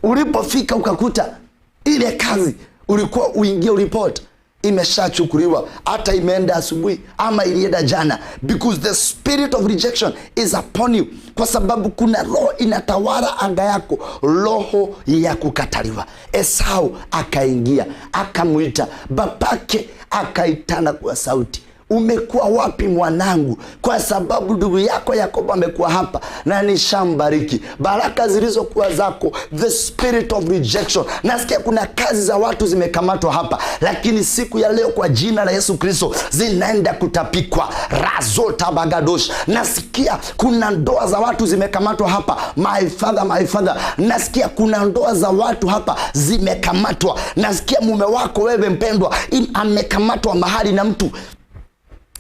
Ulipofika ukakuta ile kazi ulikuwa uingie uripoti imeshachukuliwa, hata imeenda asubuhi ama ilienda jana. Because the spirit of rejection is upon you, kwa sababu kuna roho inatawala anga yako, roho ya kukataliwa. Esau akaingia akamuita babake, akaitana kwa sauti, Umekuwa wapi mwanangu? Kwa sababu ndugu yako Yakobo amekuwa hapa na nishambariki. Baraka zilizokuwa zako, the spirit of rejection. Nasikia kuna kazi za watu zimekamatwa hapa, lakini siku ya leo kwa jina la Yesu Kristo zinaenda kutapikwa. Razota bagadosh. Nasikia kuna ndoa za watu zimekamatwa hapa. My father, my father. Nasikia kuna ndoa za watu hapa zimekamatwa. Nasikia mume wako wewe mpendwa amekamatwa mahali na mtu.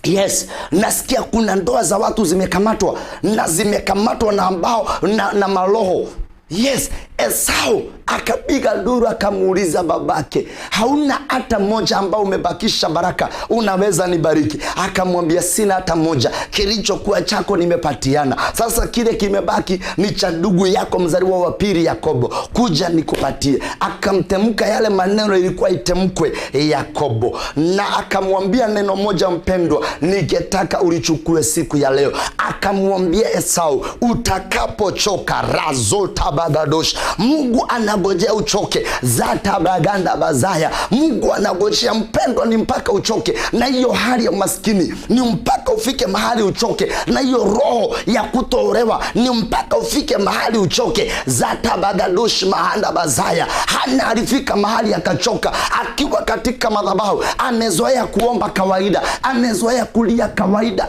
Yes, nasikia kuna ndoa za watu zimekamatwa, na zimekamatwa na ambao na maloho. Yes, Esau akapiga duru akamuuliza babake, hauna hata moja ambao umebakisha baraka, unaweza nibariki? Akamwambia sina hata moja, kilichokuwa chako nimepatiana, sasa kile kimebaki ni cha ndugu yako mzaliwa wa pili Yakobo, kuja nikupatie. Akamtemka yale maneno ilikuwa itemkwe Yakobo, na akamwambia neno moja mpendwa, ningetaka ulichukue siku ya leo. Akamwambia Esau, utakapochoka razota bagadosh. Mungu anagojea uchoke. Zata baganda bazaya. Mungu anagojea mpendwa, ni mpaka uchoke na hiyo hali ya umaskini, ni mpaka ufike mahali uchoke na hiyo roho ya kutoolewa, ni mpaka ufike mahali uchoke. Zata bagadosh mahanda bazaya. Hana alifika mahali akachoka akiwa katika madhabahu. Amezoea kuomba kawaida, amezoea kulia kawaida.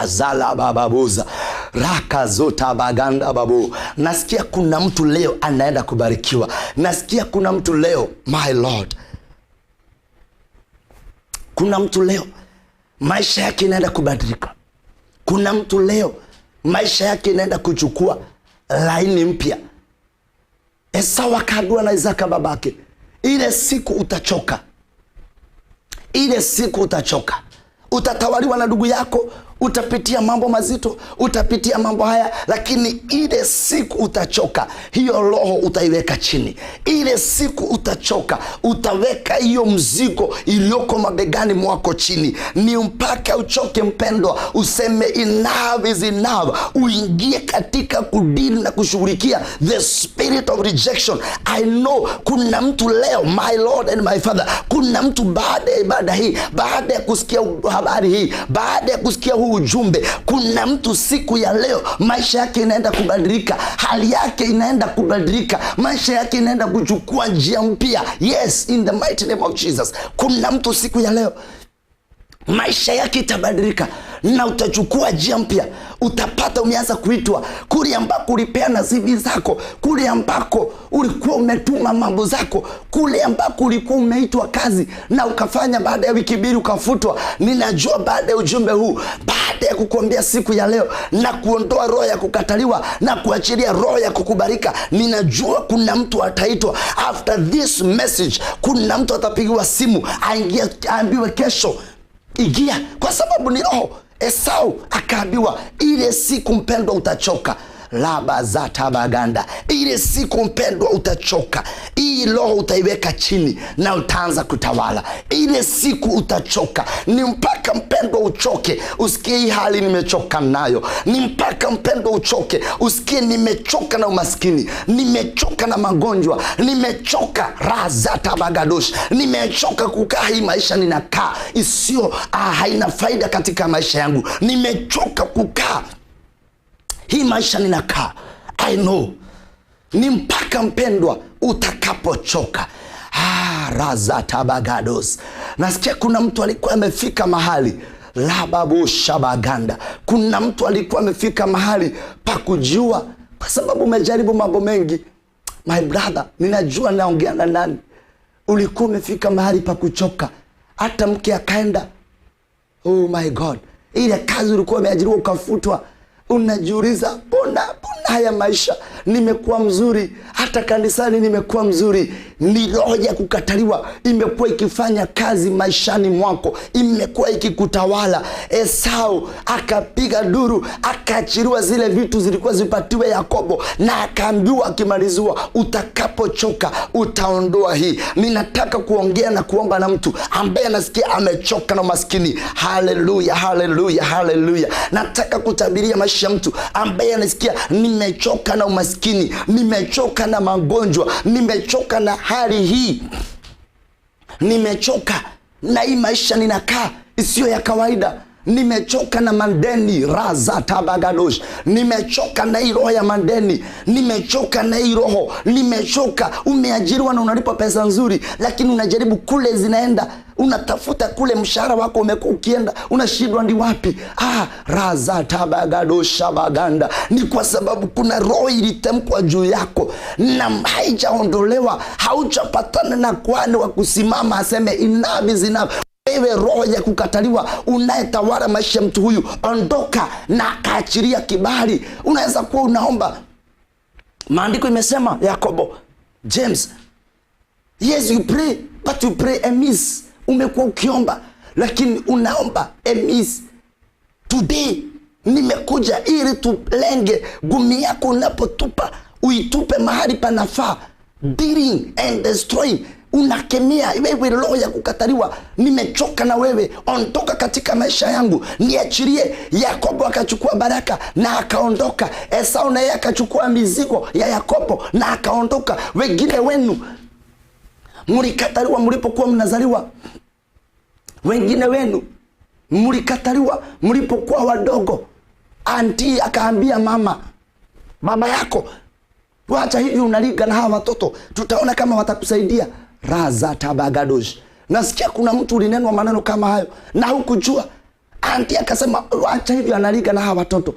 Zala bababuza raka zota baganda babu. Nasikia kuna mtu leo anaenda kubarikiwa. Nasikia kuna mtu leo, my Lord, kuna mtu leo maisha yake inaenda kubadilika. Kuna mtu leo maisha yake inaenda kuchukua laini mpya. Esau akaambiwa na Isaka babake, ile siku utachoka, ile siku utachoka, utatawaliwa na ndugu yako, utapitia mambo mazito, utapitia mambo haya, lakini ile siku utachoka, hiyo roho utaiweka chini. Ile siku utachoka, utaweka hiyo mzigo iliyoko mabegani mwako chini. Ni mpaka uchoke mpendwa, useme enough is enough, uingie katika kudili na kushughulikia the spirit of rejection. I know kuna mtu leo, my Lord and my Father, kuna mtu baada ya ibada hii, baada ya kusikia habari hii, baada ya kusikia huu ujumbe, kuna mtu siku ya leo maisha yake inaenda kubadilika, hali yake inaenda kubadilika, maisha yake inaenda kuchukua njia mpya. Yes, in the mighty name of Jesus. Kuna mtu siku ya leo maisha yake itabadilika na utachukua njia mpya. Utapata umeanza kuitwa kule ambako ulipeana CV zako, kule ambako ulikuwa umetuma mambo zako, kule ambako ulikuwa umeitwa kazi na ukafanya, baada ya wiki mbili ukafutwa. Ninajua baada ya ujumbe huu, baada ya kukuambia siku ya leo na kuondoa roho ya kukataliwa na kuachilia roho ya kukubalika, ninajua kuna mtu ataitwa after this message. Kuna mtu atapigiwa simu, aingie, aambiwe kesho ingia, kwa sababu ni roho. Esau akaambiwa ile siku mpendwa utachoka, laba za tabaganda, ile siku mpendwa utachoka, hii roho utaiweka chini na utaanza kutawala. Ile siku utachoka. Ni mpaka mpendwa uchoke, usikie hii hali nimechoka nayo. Ni mpaka mpendwa uchoke, usikie nimechoka na umaskini, nimechoka na magonjwa, nimechoka razata bagadosh, nimechoka kukaa hii maisha ninakaa isiyo haina faida katika maisha yangu, nimechoka kukaa hii maisha ninakaa. I know ni mpaka mpendwa utakapochoka. Raza tabagados. Nasikia kuna mtu alikuwa amefika mahali lababu shabaganda. Kuna mtu alikuwa amefika mahali pa kujua, kwa sababu umejaribu mambo mengi. My brother, ninajua naongea na nani. Ulikuwa umefika mahali pa kuchoka, hata mke akaenda. Oh my God, ile kazi ulikuwa umeajiriwa ukafutwa. Unajiuliza, mbona haya maisha, nimekuwa mzuri, hata kanisani nimekuwa mzuri. Ni roho ya kukataliwa imekuwa ikifanya kazi maishani mwako, imekuwa ikikutawala. Esau akapiga duru, akaachiliwa zile vitu zilikuwa zipatiwe Yakobo, na akaambiwa akimaliziwa, utakapochoka utaondoa hii. Ninataka kuongea na kuomba na mtu ambaye anasikia amechoka na umaskini. Haleluya, haleluya, haleluya. Nataka kutabiria maisha ya mtu ambaye anasikia nimechoka na umaskini, nimechoka na magonjwa, nimechoka na hali hii, nimechoka na hii maisha ninakaa isiyo ya kawaida. Nimechoka na mandeni raza tabagadosh. Nimechoka na hii roho ya mandeni, nimechoka na hii roho, nimechoka. Umeajiriwa na unalipwa pesa nzuri, lakini unajaribu kule zinaenda, unatafuta kule, mshahara wako umekuwa ukienda, unashindwa ndi wapi. Raza tabagadosha baganda. Ni kwa sababu kuna roho ilitamkwa juu yako na haijaondolewa. Haujapatana na kwani wa kusimama aseme enough is enough. Wewe roho ya kukataliwa unayetawala maisha ya mtu huyu, ondoka na akaachilia kibali. Unaweza kuwa unaomba, maandiko imesema Yakobo, James, yes you pray but you pray amiss. Umekuwa ukiomba lakini unaomba amiss. Today nimekuja ili tulenge gumi yako, unapotupa uitupe mahali panafaa. Dealing and destroying. Unakemea wewe roho ya kukataliwa, nimechoka na wewe, ondoka katika maisha yangu, niachilie. Yakobo akachukua baraka na akaondoka. Esau naye akachukua mizigo ya Yakobo na akaondoka. Wengine wenu mlikataliwa mlipokuwa mnazaliwa, wengine wenu mlikataliwa mlipokuwa wadogo. Anti akaambia mama yako, wacha hivi unaliga na hawa watoto, tutaona kama watakusaidia. Raza tabagadosh. Nasikia kuna mtu ulinenwa maneno kama hayo na hukujua. Anti akasema wacha hivi analiga na hawa watoto,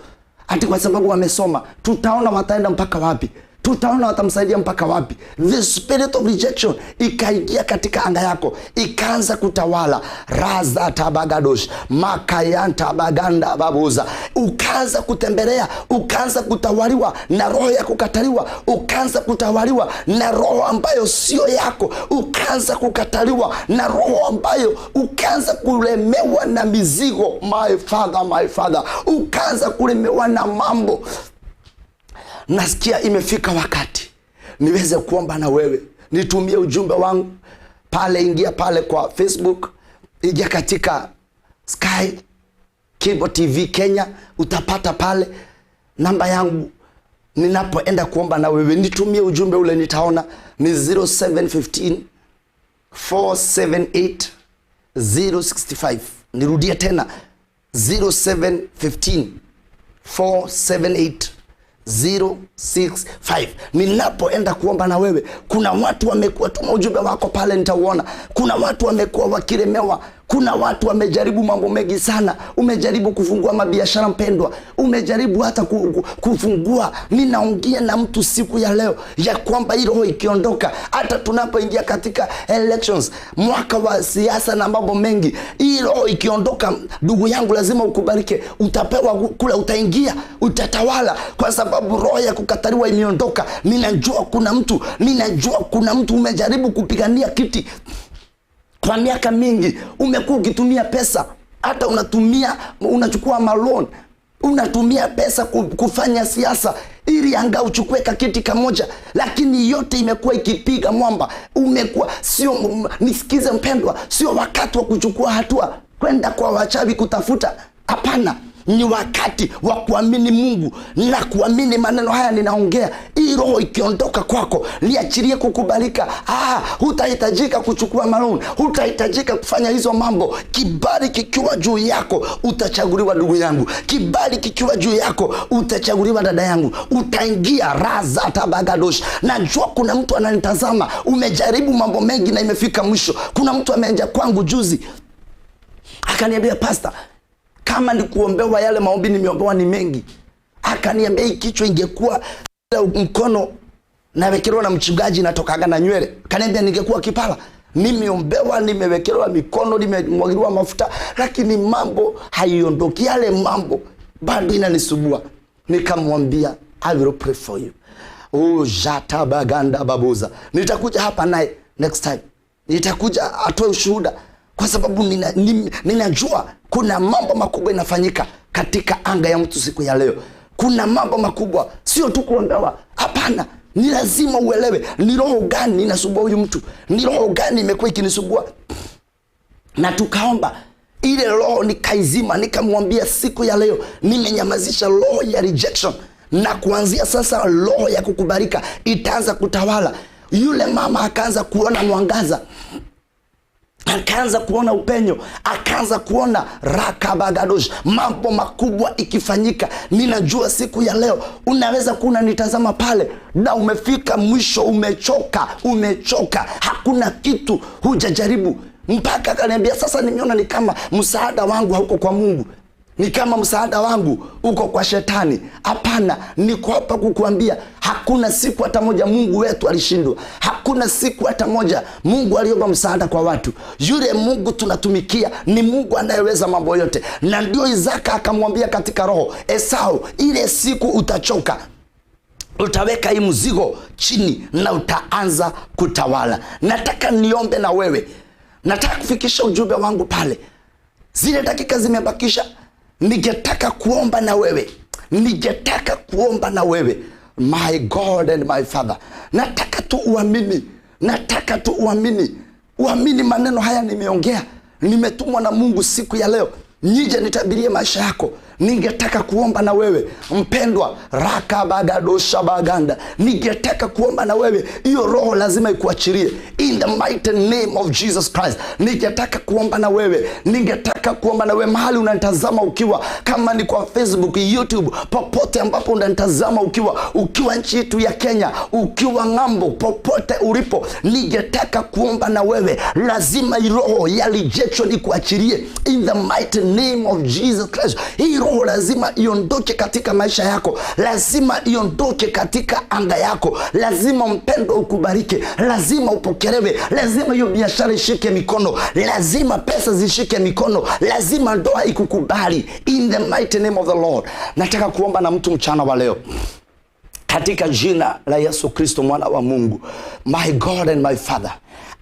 ati kwa sababu wamesoma, tutaona wataenda mpaka wapi, tutaona watamsaidia mpaka wapi. The spirit of rejection ikaingia katika anga yako, ikaanza kutawala. Raza tabagadosh makayanta baganda babuza. Ukaanza kutembelea, ukaanza kutawaliwa na roho ya kukataliwa, ukaanza kutawaliwa na roho ambayo sio yako, ukaanza kukataliwa na roho ambayo, ukaanza kulemewa na mizigo. My father, my father, ukaanza kulemewa na mambo. Nasikia imefika wakati niweze kuomba na wewe. Nitumie ujumbe wangu pale, ingia pale kwa Facebook, ingia katika Sky Cable TV Kenya, utapata pale namba yangu. Ninapoenda kuomba na wewe, nitumie ujumbe ule, nitaona ni 0715 478 065. Nirudie tena 0715 478 065. Ninapoenda kuomba na wewe, kuna watu wamekuwa, tuma ujumbe wako pale, nitauona. Kuna watu wamekuwa wakilemewa, kuna watu wamejaribu mambo mengi sana. Umejaribu kufungua mabiashara mpendwa, umejaribu hata kufungua. Ninaongea na mtu siku ya leo ya kwamba hii roho ikiondoka, hata tunapoingia katika elections, mwaka wa siasa na mambo mengi, hii roho ikiondoka, ndugu yangu, lazima ukubalike. Utapewa kula, utaingia, utatawala, kwa sababu roho ya kukataliwa imeondoka. Ninajua kuna mtu, ninajua kuna mtu umejaribu kupigania kiti kwa miaka mingi, umekuwa ukitumia pesa, hata unatumia, unachukua malon, unatumia pesa kufanya siasa ili anga uchukue kakiti kamoja, lakini yote imekuwa ikipiga mwamba. Umekuwa sio, nisikize mpendwa, sio wakati wa kuchukua hatua kwenda kwa wachawi kutafuta. Hapana, ni wakati wa kuamini Mungu na kuamini maneno haya ninaongea. Hii roho ikiondoka kwako, liachilie kukubalika. Hutahitajika kuchukua maloni, hutahitajika kufanya hizo mambo. Kibali kikiwa juu yako, utachaguliwa ndugu yangu. Kibali kikiwa juu yako, utachaguliwa dada yangu. Utaingia raza tabagadosh. Najua kuna mtu ananitazama, umejaribu mambo mengi na imefika mwisho. Kuna mtu ameenda kwangu juzi akaniambia, pastor, kama ni kuombewa yale maombi nimeombewa ni mengi. Akaniambia hii kichwa ingekuwa mkono nawekelewa na mchungaji natokaga na nywele. Akaniambia ningekuwa kipala. Nimeombewa, nimewekelewa mikono, nimemwagiliwa mafuta, lakini mambo haiondoki, yale mambo bado inanisumbua. Nikamwambia I will pray for you. Oh, jata baganda babuza. Nitakuja hapa naye next time. Nitakuja atoe ushuhuda, kwa sababu ninajua kuna mambo makubwa inafanyika katika anga ya mtu siku ya leo. Kuna mambo makubwa, sio tu kuombewa. Hapana, ni lazima uelewe ni roho gani inasumbua huyu mtu, ni roho gani imekuwa ikinisumbua. Na tukaomba ile roho nikaizima, nikamwambia siku ya leo nimenyamazisha roho ya rejection, na kuanzia sasa roho ya kukubalika itaanza kutawala. Yule mama akaanza kuona mwangaza. Akaanza kuona upenyo, akaanza kuona rakabagadosh, mambo makubwa ikifanyika. Ninajua siku ya leo unaweza kuwa unanitazama pale na umefika mwisho, umechoka, umechoka, hakuna kitu hujajaribu. Mpaka akaniambia sasa, nimeona ni kama msaada wangu hauko kwa Mungu, ni kama msaada wangu uko kwa shetani. Hapana, niko hapa kukuambia hakuna siku hata moja Mungu wetu alishindwa. Hakuna siku hata moja Mungu aliomba msaada kwa watu. Yule Mungu tunatumikia ni Mungu anayeweza mambo yote. Na ndio Isaka akamwambia katika roho, Esau, ile siku utachoka, utaweka hii mzigo chini na utaanza kutawala. Nataka niombe na wewe, nataka kufikisha ujumbe wangu pale. Zile dakika zimebakisha, ningetaka kuomba na wewe, ningetaka kuomba na wewe, my God and my Father. Nataka tu uamini, nataka tu uamini, uamini maneno haya nimeongea, nimetumwa na Mungu siku ya leo nije nitabirie maisha yako. Ningetaka kuomba na wewe mpendwa, rakabagadosha baganda, ningetaka kuomba na wewe. Hiyo roho lazima ikuachilie in the mighty name of Jesus Christ. Ningetaka kuomba na wewe, ningetaka kuomba na wewe mahali unanitazama ukiwa, kama ni kwa Facebook, YouTube, popote ambapo unanitazama ukiwa, ukiwa nchi yetu ya Kenya, ukiwa ng'ambo, popote ulipo, ningetaka kuomba na wewe. Lazima hii roho ya rejection ikuachilie in the mighty name of Jesus Christ. Hii roho lazima iondoke katika maisha yako, lazima iondoke katika anga yako. Lazima mpendo ukubarike, lazima upokelewe, lazima hiyo biashara ishike mikono, lazima pesa zishike mikono, lazima ndoa ikukubali in the mighty name of the Lord. Nataka kuomba na mtu mchana wa leo katika jina la Yesu Kristo mwana wa Mungu. My God and my Father,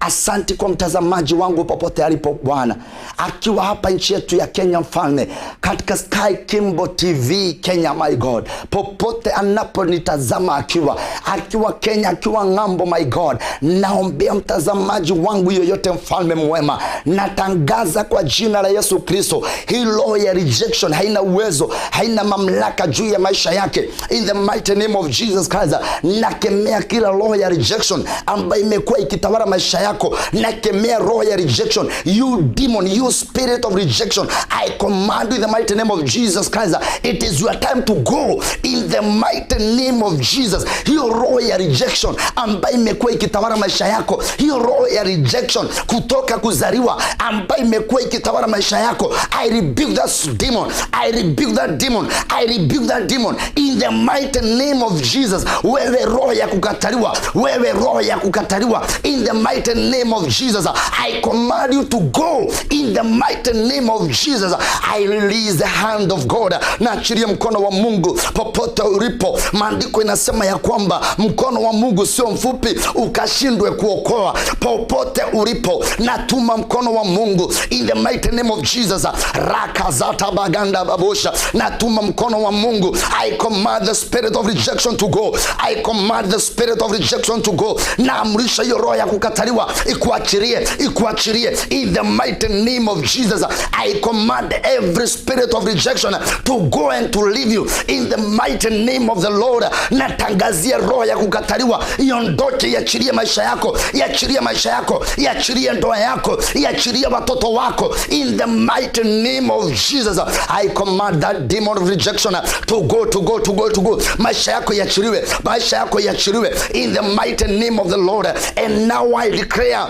asante kwa mtazamaji wangu popote alipo Bwana, akiwa hapa nchi yetu ya Kenya, mfalme, katika Sky Kimbo TV Kenya, my God, popote anaponitazama akiwa Kenya, akiwa ng'ambo, my God, naombea mtazamaji wangu yoyote, mfalme mwema, natangaza kwa jina la Yesu Kristo, hii roho ya rejection haina uwezo, haina mamlaka juu ya maisha yake, in the mighty name of Jesus Christ. Nakemea kila roho ya rejection ambayo imekuwa ikitawala maisha yako. Nakemea roho ya rejection, you demon, you spirit of rejection, I command you in the mighty name of Jesus Christ, it is your time to go in the mighty name of Jesus. Hiyo roho ya rejection ambayo imekuwa ikitawala maisha yako, hiyo roho ya rejection kutoka kuzaliwa ambayo imekuwa ikitawala maisha yako, I rebuke that demon, I rebuke that demon, I rebuke that demon in the mighty name of Jesus. Wewe roho ya kukataliwa, wewe roho ya kukataliwa, in the mighty name of Jesus, I command you to go in the mighty name of Jesus. I release the hand of God, naachilia mkono wa Mungu popote ulipo. Maandiko inasema ya kwamba mkono wa Mungu sio mfupi ukashindwe kuokoa. Popote ulipo, natuma mkono wa Mungu in the mighty name of Jesus. Rakazata baganda babosha, natuma mkono wa Mungu. I command the spirit of rejection to go. I command the spirit of rejection to go. Naamrisha hiyo roho ya kukataliwa ikuachilie, ikuachilie in the mighty name of Jesus. I command every spirit of rejection to go and to leave you in the mighty name of the Lord. Natangazia roho ya kukataliwa iondoke, iachilie maisha yako, iachilie maisha yako, iachilie ndoa yako, iachilie watoto wako in the mighty name of Jesus. I command that demon of rejection to go, to go, to go, to go. Maisha yako iachiliwe, maisha yako iachiliwe in the mighty name of the Lord. And now I declare,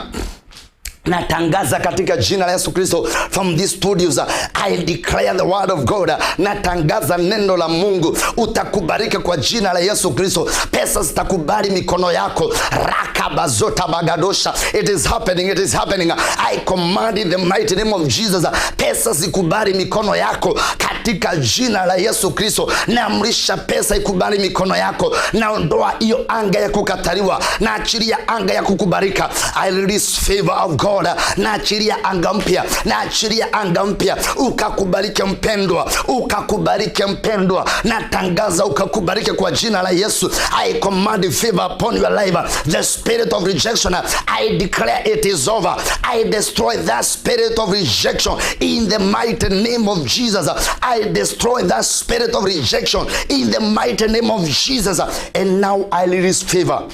natangaza katika jina la Yesu Kristo, from these studios I declare the word of God. Natangaza neno la Mungu, utakubalika kwa jina la Yesu Kristo. Pesa zitakubali mikono yako. Rakabazota bagadosha, it is happening, it is happening. I command in the mighty name of Jesus, pesa zikubali mikono yako katika jina la Yesu Kristo. Naamrisha pesa ikubali mikono yako. Naondoa hiyo anga ya kukataliwa, naachilia anga ya kukubalika. I release favor of God. Naachilia anga mpya, naachilia anga mpya, ukakubalike mpendwa, ukakubalike mpendwa. Natangaza ukakubalike kwa jina la Yesu. I command favor upon your life. The spirit of rejection, I declare it is over. I destroy that spirit of rejection in the mighty name of Jesus. I destroy that spirit of rejection in the mighty name of Jesus. And now I release favor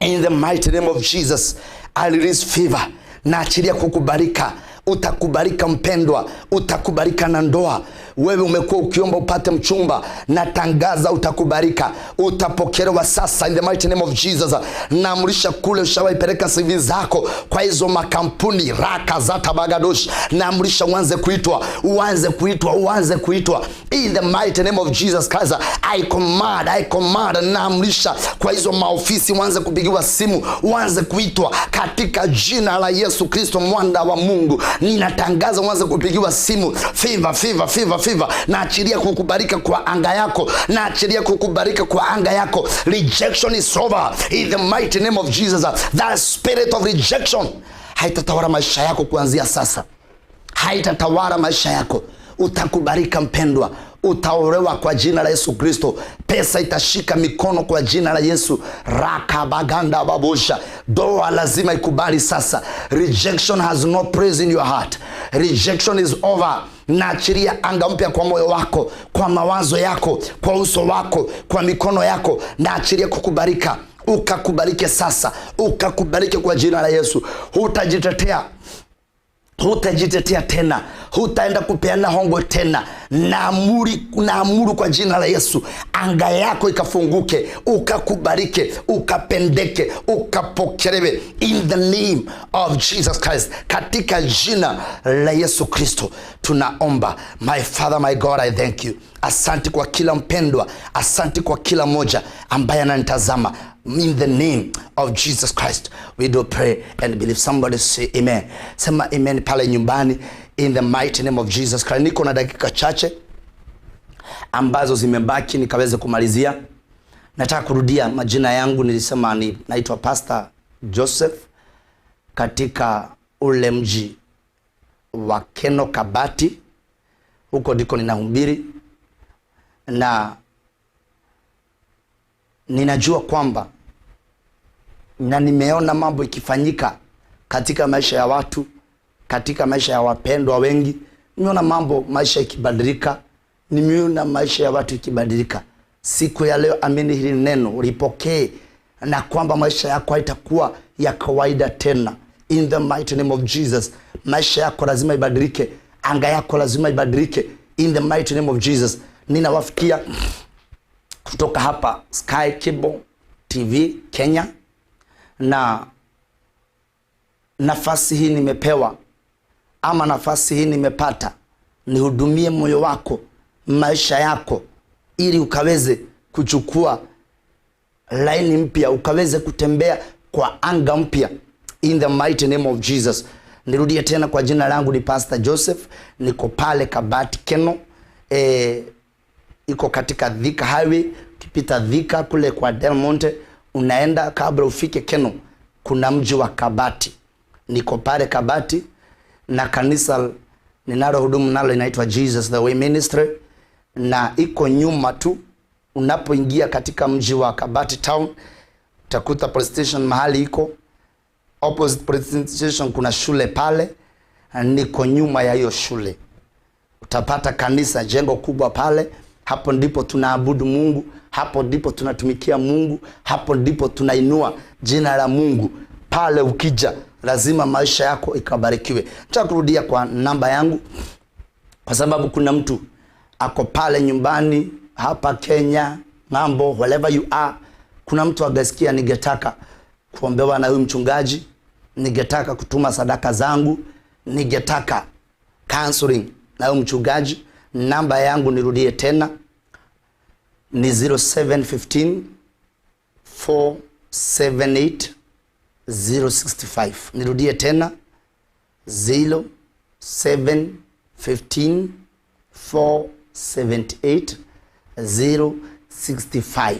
in the mighty name of Jesus. I release favor. Naachilia kukubalika. Utakubalika mpendwa, utakubalika na ndoa. Wewe umekuwa ukiomba upate mchumba, natangaza utakubalika, utapokelewa sasa in the mighty name of Jesus. Naamrisha kule ushawaipeleka CV zako kwa hizo makampuni raka za tabagadosh, naamrisha uanze kuitwa, uanze kuitwa, uanze kuitwa in the mighty name of Jesus Christ. I command, I command, naamrisha kwa hizo maofisi uanze kupigiwa simu, uanze kuitwa katika jina la Yesu Kristo mwana wa Mungu. Ninatangaza uanze kupigiwa simu. Favor, favor, favor, favor. Naachilia kukubalika kwa anga yako, naachilia kukubalika kwa anga yako. Rejection is over in the mighty name of Jesus. That spirit of rejection haitatawala maisha yako kuanzia sasa, haitatawala maisha yako. Utakubalika mpendwa, utaolewa kwa jina la Yesu Kristo. Pesa itashika mikono kwa jina la Yesu. Rakabaganda babosha. Doa lazima ikubali sasa. Rejection has no place in your heart. Rejection is over. Naachilia anga mpya kwa moyo wako, kwa mawazo yako, kwa uso wako, kwa mikono yako. Naachilia kukubalika. Ukakubalike sasa, ukakubalike kwa jina la Yesu. Hutajitetea, hutajitetea tena, hutaenda kupeana hongo tena. Naamuru kwa jina la Yesu, anga yako ikafunguke, ukakubalike, ukapendeke, ukapokelewe in the name of Jesus Christ. Katika jina la Yesu Kristo tunaomba. My Father, my God, I thank you. Asante kwa kila mpendwa, asante kwa kila moja ambaye ananitazama. In the name of Jesus Christ we do pray and believe. Somebody say amen. Sema amen pale nyumbani in the mighty name of Jesus Christ. Niko na dakika chache ambazo zimebaki nikaweze kumalizia. Nataka kurudia majina yangu. Nilisema ni naitwa Pastor Joseph katika ule mji wa Keno Kabati. Huko ndiko ninahubiri, na ninajua kwamba na nimeona mambo ikifanyika katika maisha ya watu, katika maisha ya wapendwa wengi. Nimeona mambo maisha ikibadilika, nimeona maisha ya watu ikibadilika. Siku ya leo, amini hili neno, lipokee, na kwamba maisha yako haitakuwa ya kawaida tena. In the mighty name of Jesus, maisha yako lazima ibadilike, anga yako lazima ibadilike in the mighty name of Jesus. Ninawafikia kutoka hapa Sky Cable TV Kenya, na nafasi hii nimepewa ama nafasi hii nimepata nihudumie moyo wako, maisha yako, ili ukaweze kuchukua laini mpya, ukaweze kutembea kwa anga mpya in the mighty name of Jesus. Nirudie tena, kwa jina langu ni Pastor Joseph, niko pale Kabati Keno, iko katika Thika Highway. Ukipita Thika kule kwa Del Monte, unaenda kabla ufike Keno, kuna mji wa Kabati. Niko pale Kabati, na kanisa ninalo hudumu nalo inaitwa Jesus the Way Ministry, na iko nyuma tu. Unapoingia katika mji wa Kabati town, utakuta police station mahali iko opposite police station, kuna shule pale, niko nyuma ya hiyo shule. Utapata kanisa, jengo kubwa pale. Hapo ndipo tunaabudu Mungu, hapo ndipo tunatumikia Mungu, hapo ndipo tunainua jina la Mungu. Pale ukija lazima maisha yako ikabarikiwe. Nataka kurudia kwa namba yangu, kwa sababu kuna mtu ako pale nyumbani, hapa Kenya, ng'ambo, wherever you are, kuna mtu agasikia, ningetaka kuombewa na huyu mchungaji, ningetaka kutuma sadaka zangu, ningetaka counseling na huyu mchungaji. Namba yangu nirudie tena ni 0715 478 065. Nirudie tena 0715 478 065.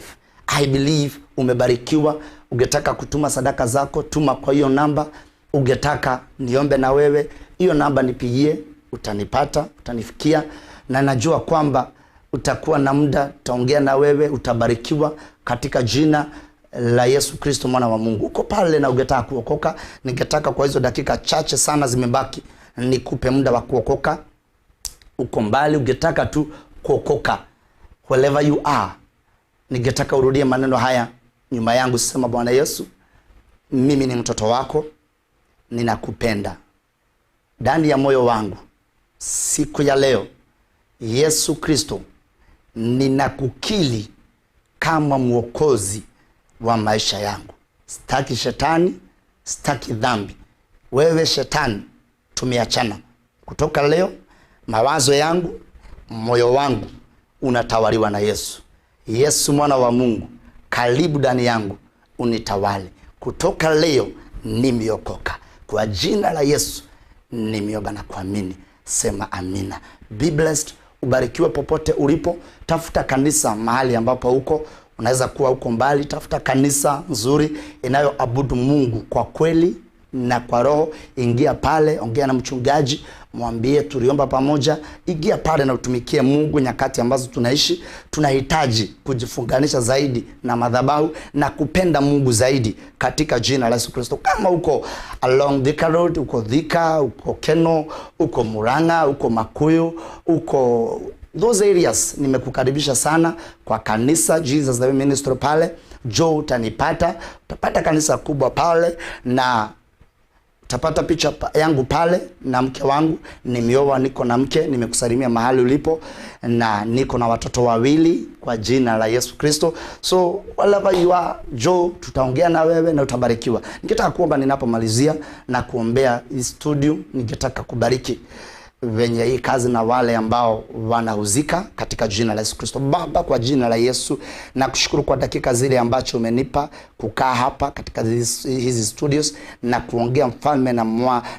I believe umebarikiwa. Ungetaka kutuma sadaka zako, tuma kwa hiyo namba. Ungetaka niombe na wewe, hiyo namba nipigie, utanipata, utanifikia, na najua kwamba utakuwa na muda, tutaongea na wewe, utabarikiwa katika jina la Yesu Kristo mwana wa Mungu. Uko pale na ungetaka kuokoka, ningetaka kwa hizo dakika chache sana zimebaki nikupe muda wa kuokoka. Uko mbali, ungetaka tu kuokoka, wherever you are, ningetaka urudie maneno haya nyuma yangu. Sema, Bwana Yesu, mimi ni mtoto wako, ninakupenda ndani ya moyo wangu siku ya leo. Yesu Kristo, ninakukili kama mwokozi wa maisha yangu. Sitaki shetani, sitaki dhambi. Wewe shetani, tumeachana. Kutoka leo mawazo yangu, moyo wangu unatawaliwa na Yesu. Yesu mwana wa Mungu, karibu ndani yangu, unitawale. Kutoka leo nimeokoka. Kwa jina la Yesu nimeomba na kuamini. Sema amina. Be blessed. Ubarikiwe popote ulipo. Tafuta kanisa mahali ambapo uko. Unaweza kuwa uko mbali, tafuta kanisa nzuri inayoabudu Mungu kwa kweli na kwa roho. Ingia pale, ongea na mchungaji, mwambie tuliomba pamoja. Ingia pale na utumikie Mungu. Nyakati ambazo tunaishi, tunahitaji kujifunganisha zaidi na madhabahu na kupenda Mungu zaidi katika jina la Yesu Kristo. Kama uko along Thika Road, uko Thika, uko Keno, uko Murang'a, uko Makuyu, uko those areas, nimekukaribisha sana kwa kanisa Jesus the Way Ministry pale. Jo, utanipata, utapata kanisa kubwa pale na utapata picha yangu pale na mke wangu. Nimeoa, niko na mke, nimekusalimia mahali ulipo, na niko na watoto wawili kwa jina la Yesu Kristo. So wherever you are, Jo, tutaongea na wewe na utabarikiwa. Ningetaka kuomba ninapomalizia na kuombea hii studio. Ningetaka kubariki wenye hii kazi na wale ambao wanahuzika katika jina la Yesu Kristo. Baba, kwa jina la Yesu, nakushukuru kwa dakika zile ambacho umenipa kukaa hapa katika hizi studios na kuongea mfalme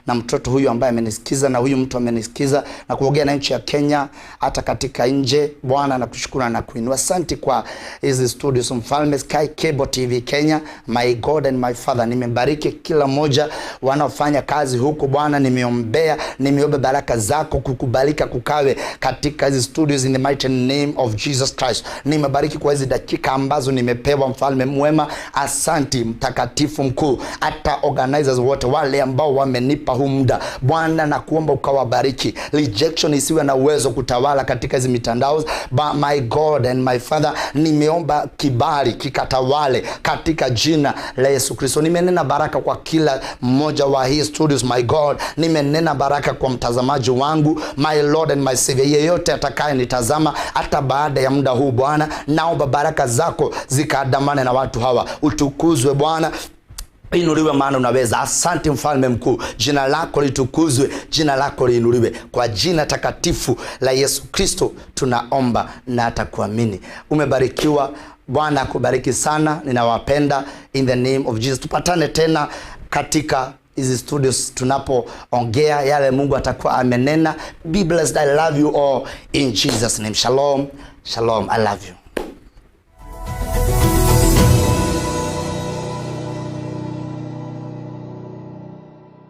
na mtoto huyu ambaye amenisikiza na huyu mtu amenisikiza na kuongea na nchi ya Kenya hata katika nje. Bwana, nakushukuru na kuinua. Asante kwa hizi studios mfalme, Sky Cable TV Kenya. My God and my Father, nimebariki kila mmoja wanaofanya kazi huku Bwana, nimeombea, nimeomba baraka zako kukubalika kukawe katika hizi studios in the mighty name of Jesus Christ. Nimebariki kwa hizi dakika ambazo nimepewa mfalme mwema. Asanti mtakatifu mkuu, hata organizers wote wale ambao wamenipa huu muda Bwana, na kuomba ukawabariki. Rejection isiwe na uwezo kutawala katika hizi mitandao. But my God and my Father, nimeomba kibali kikatawale katika jina la Yesu Kristo. Nimenena baraka kwa kila mmoja wa hii studios, my God. Nimenena baraka kwa mtazamaji wangu, my Lord and my Savior, yeyote atakaye nitazama hata baada ya muda huu Bwana, naomba baraka zako zikaandamane na watu hawa. Utukuzwe Bwana, inuliwe, maana unaweza. Asante mfalme mkuu, jina lako litukuzwe, jina lako liinuliwe. Kwa jina takatifu la Yesu Kristo tunaomba na atakuamini. Umebarikiwa. Bwana akubariki sana, ninawapenda in the name of Jesus. Tupatane tena katika hizi studios tunapoongea yale Mungu atakuwa amenena. Be blessed. I love you all in Jesus name. Shalom, shalom. I love you.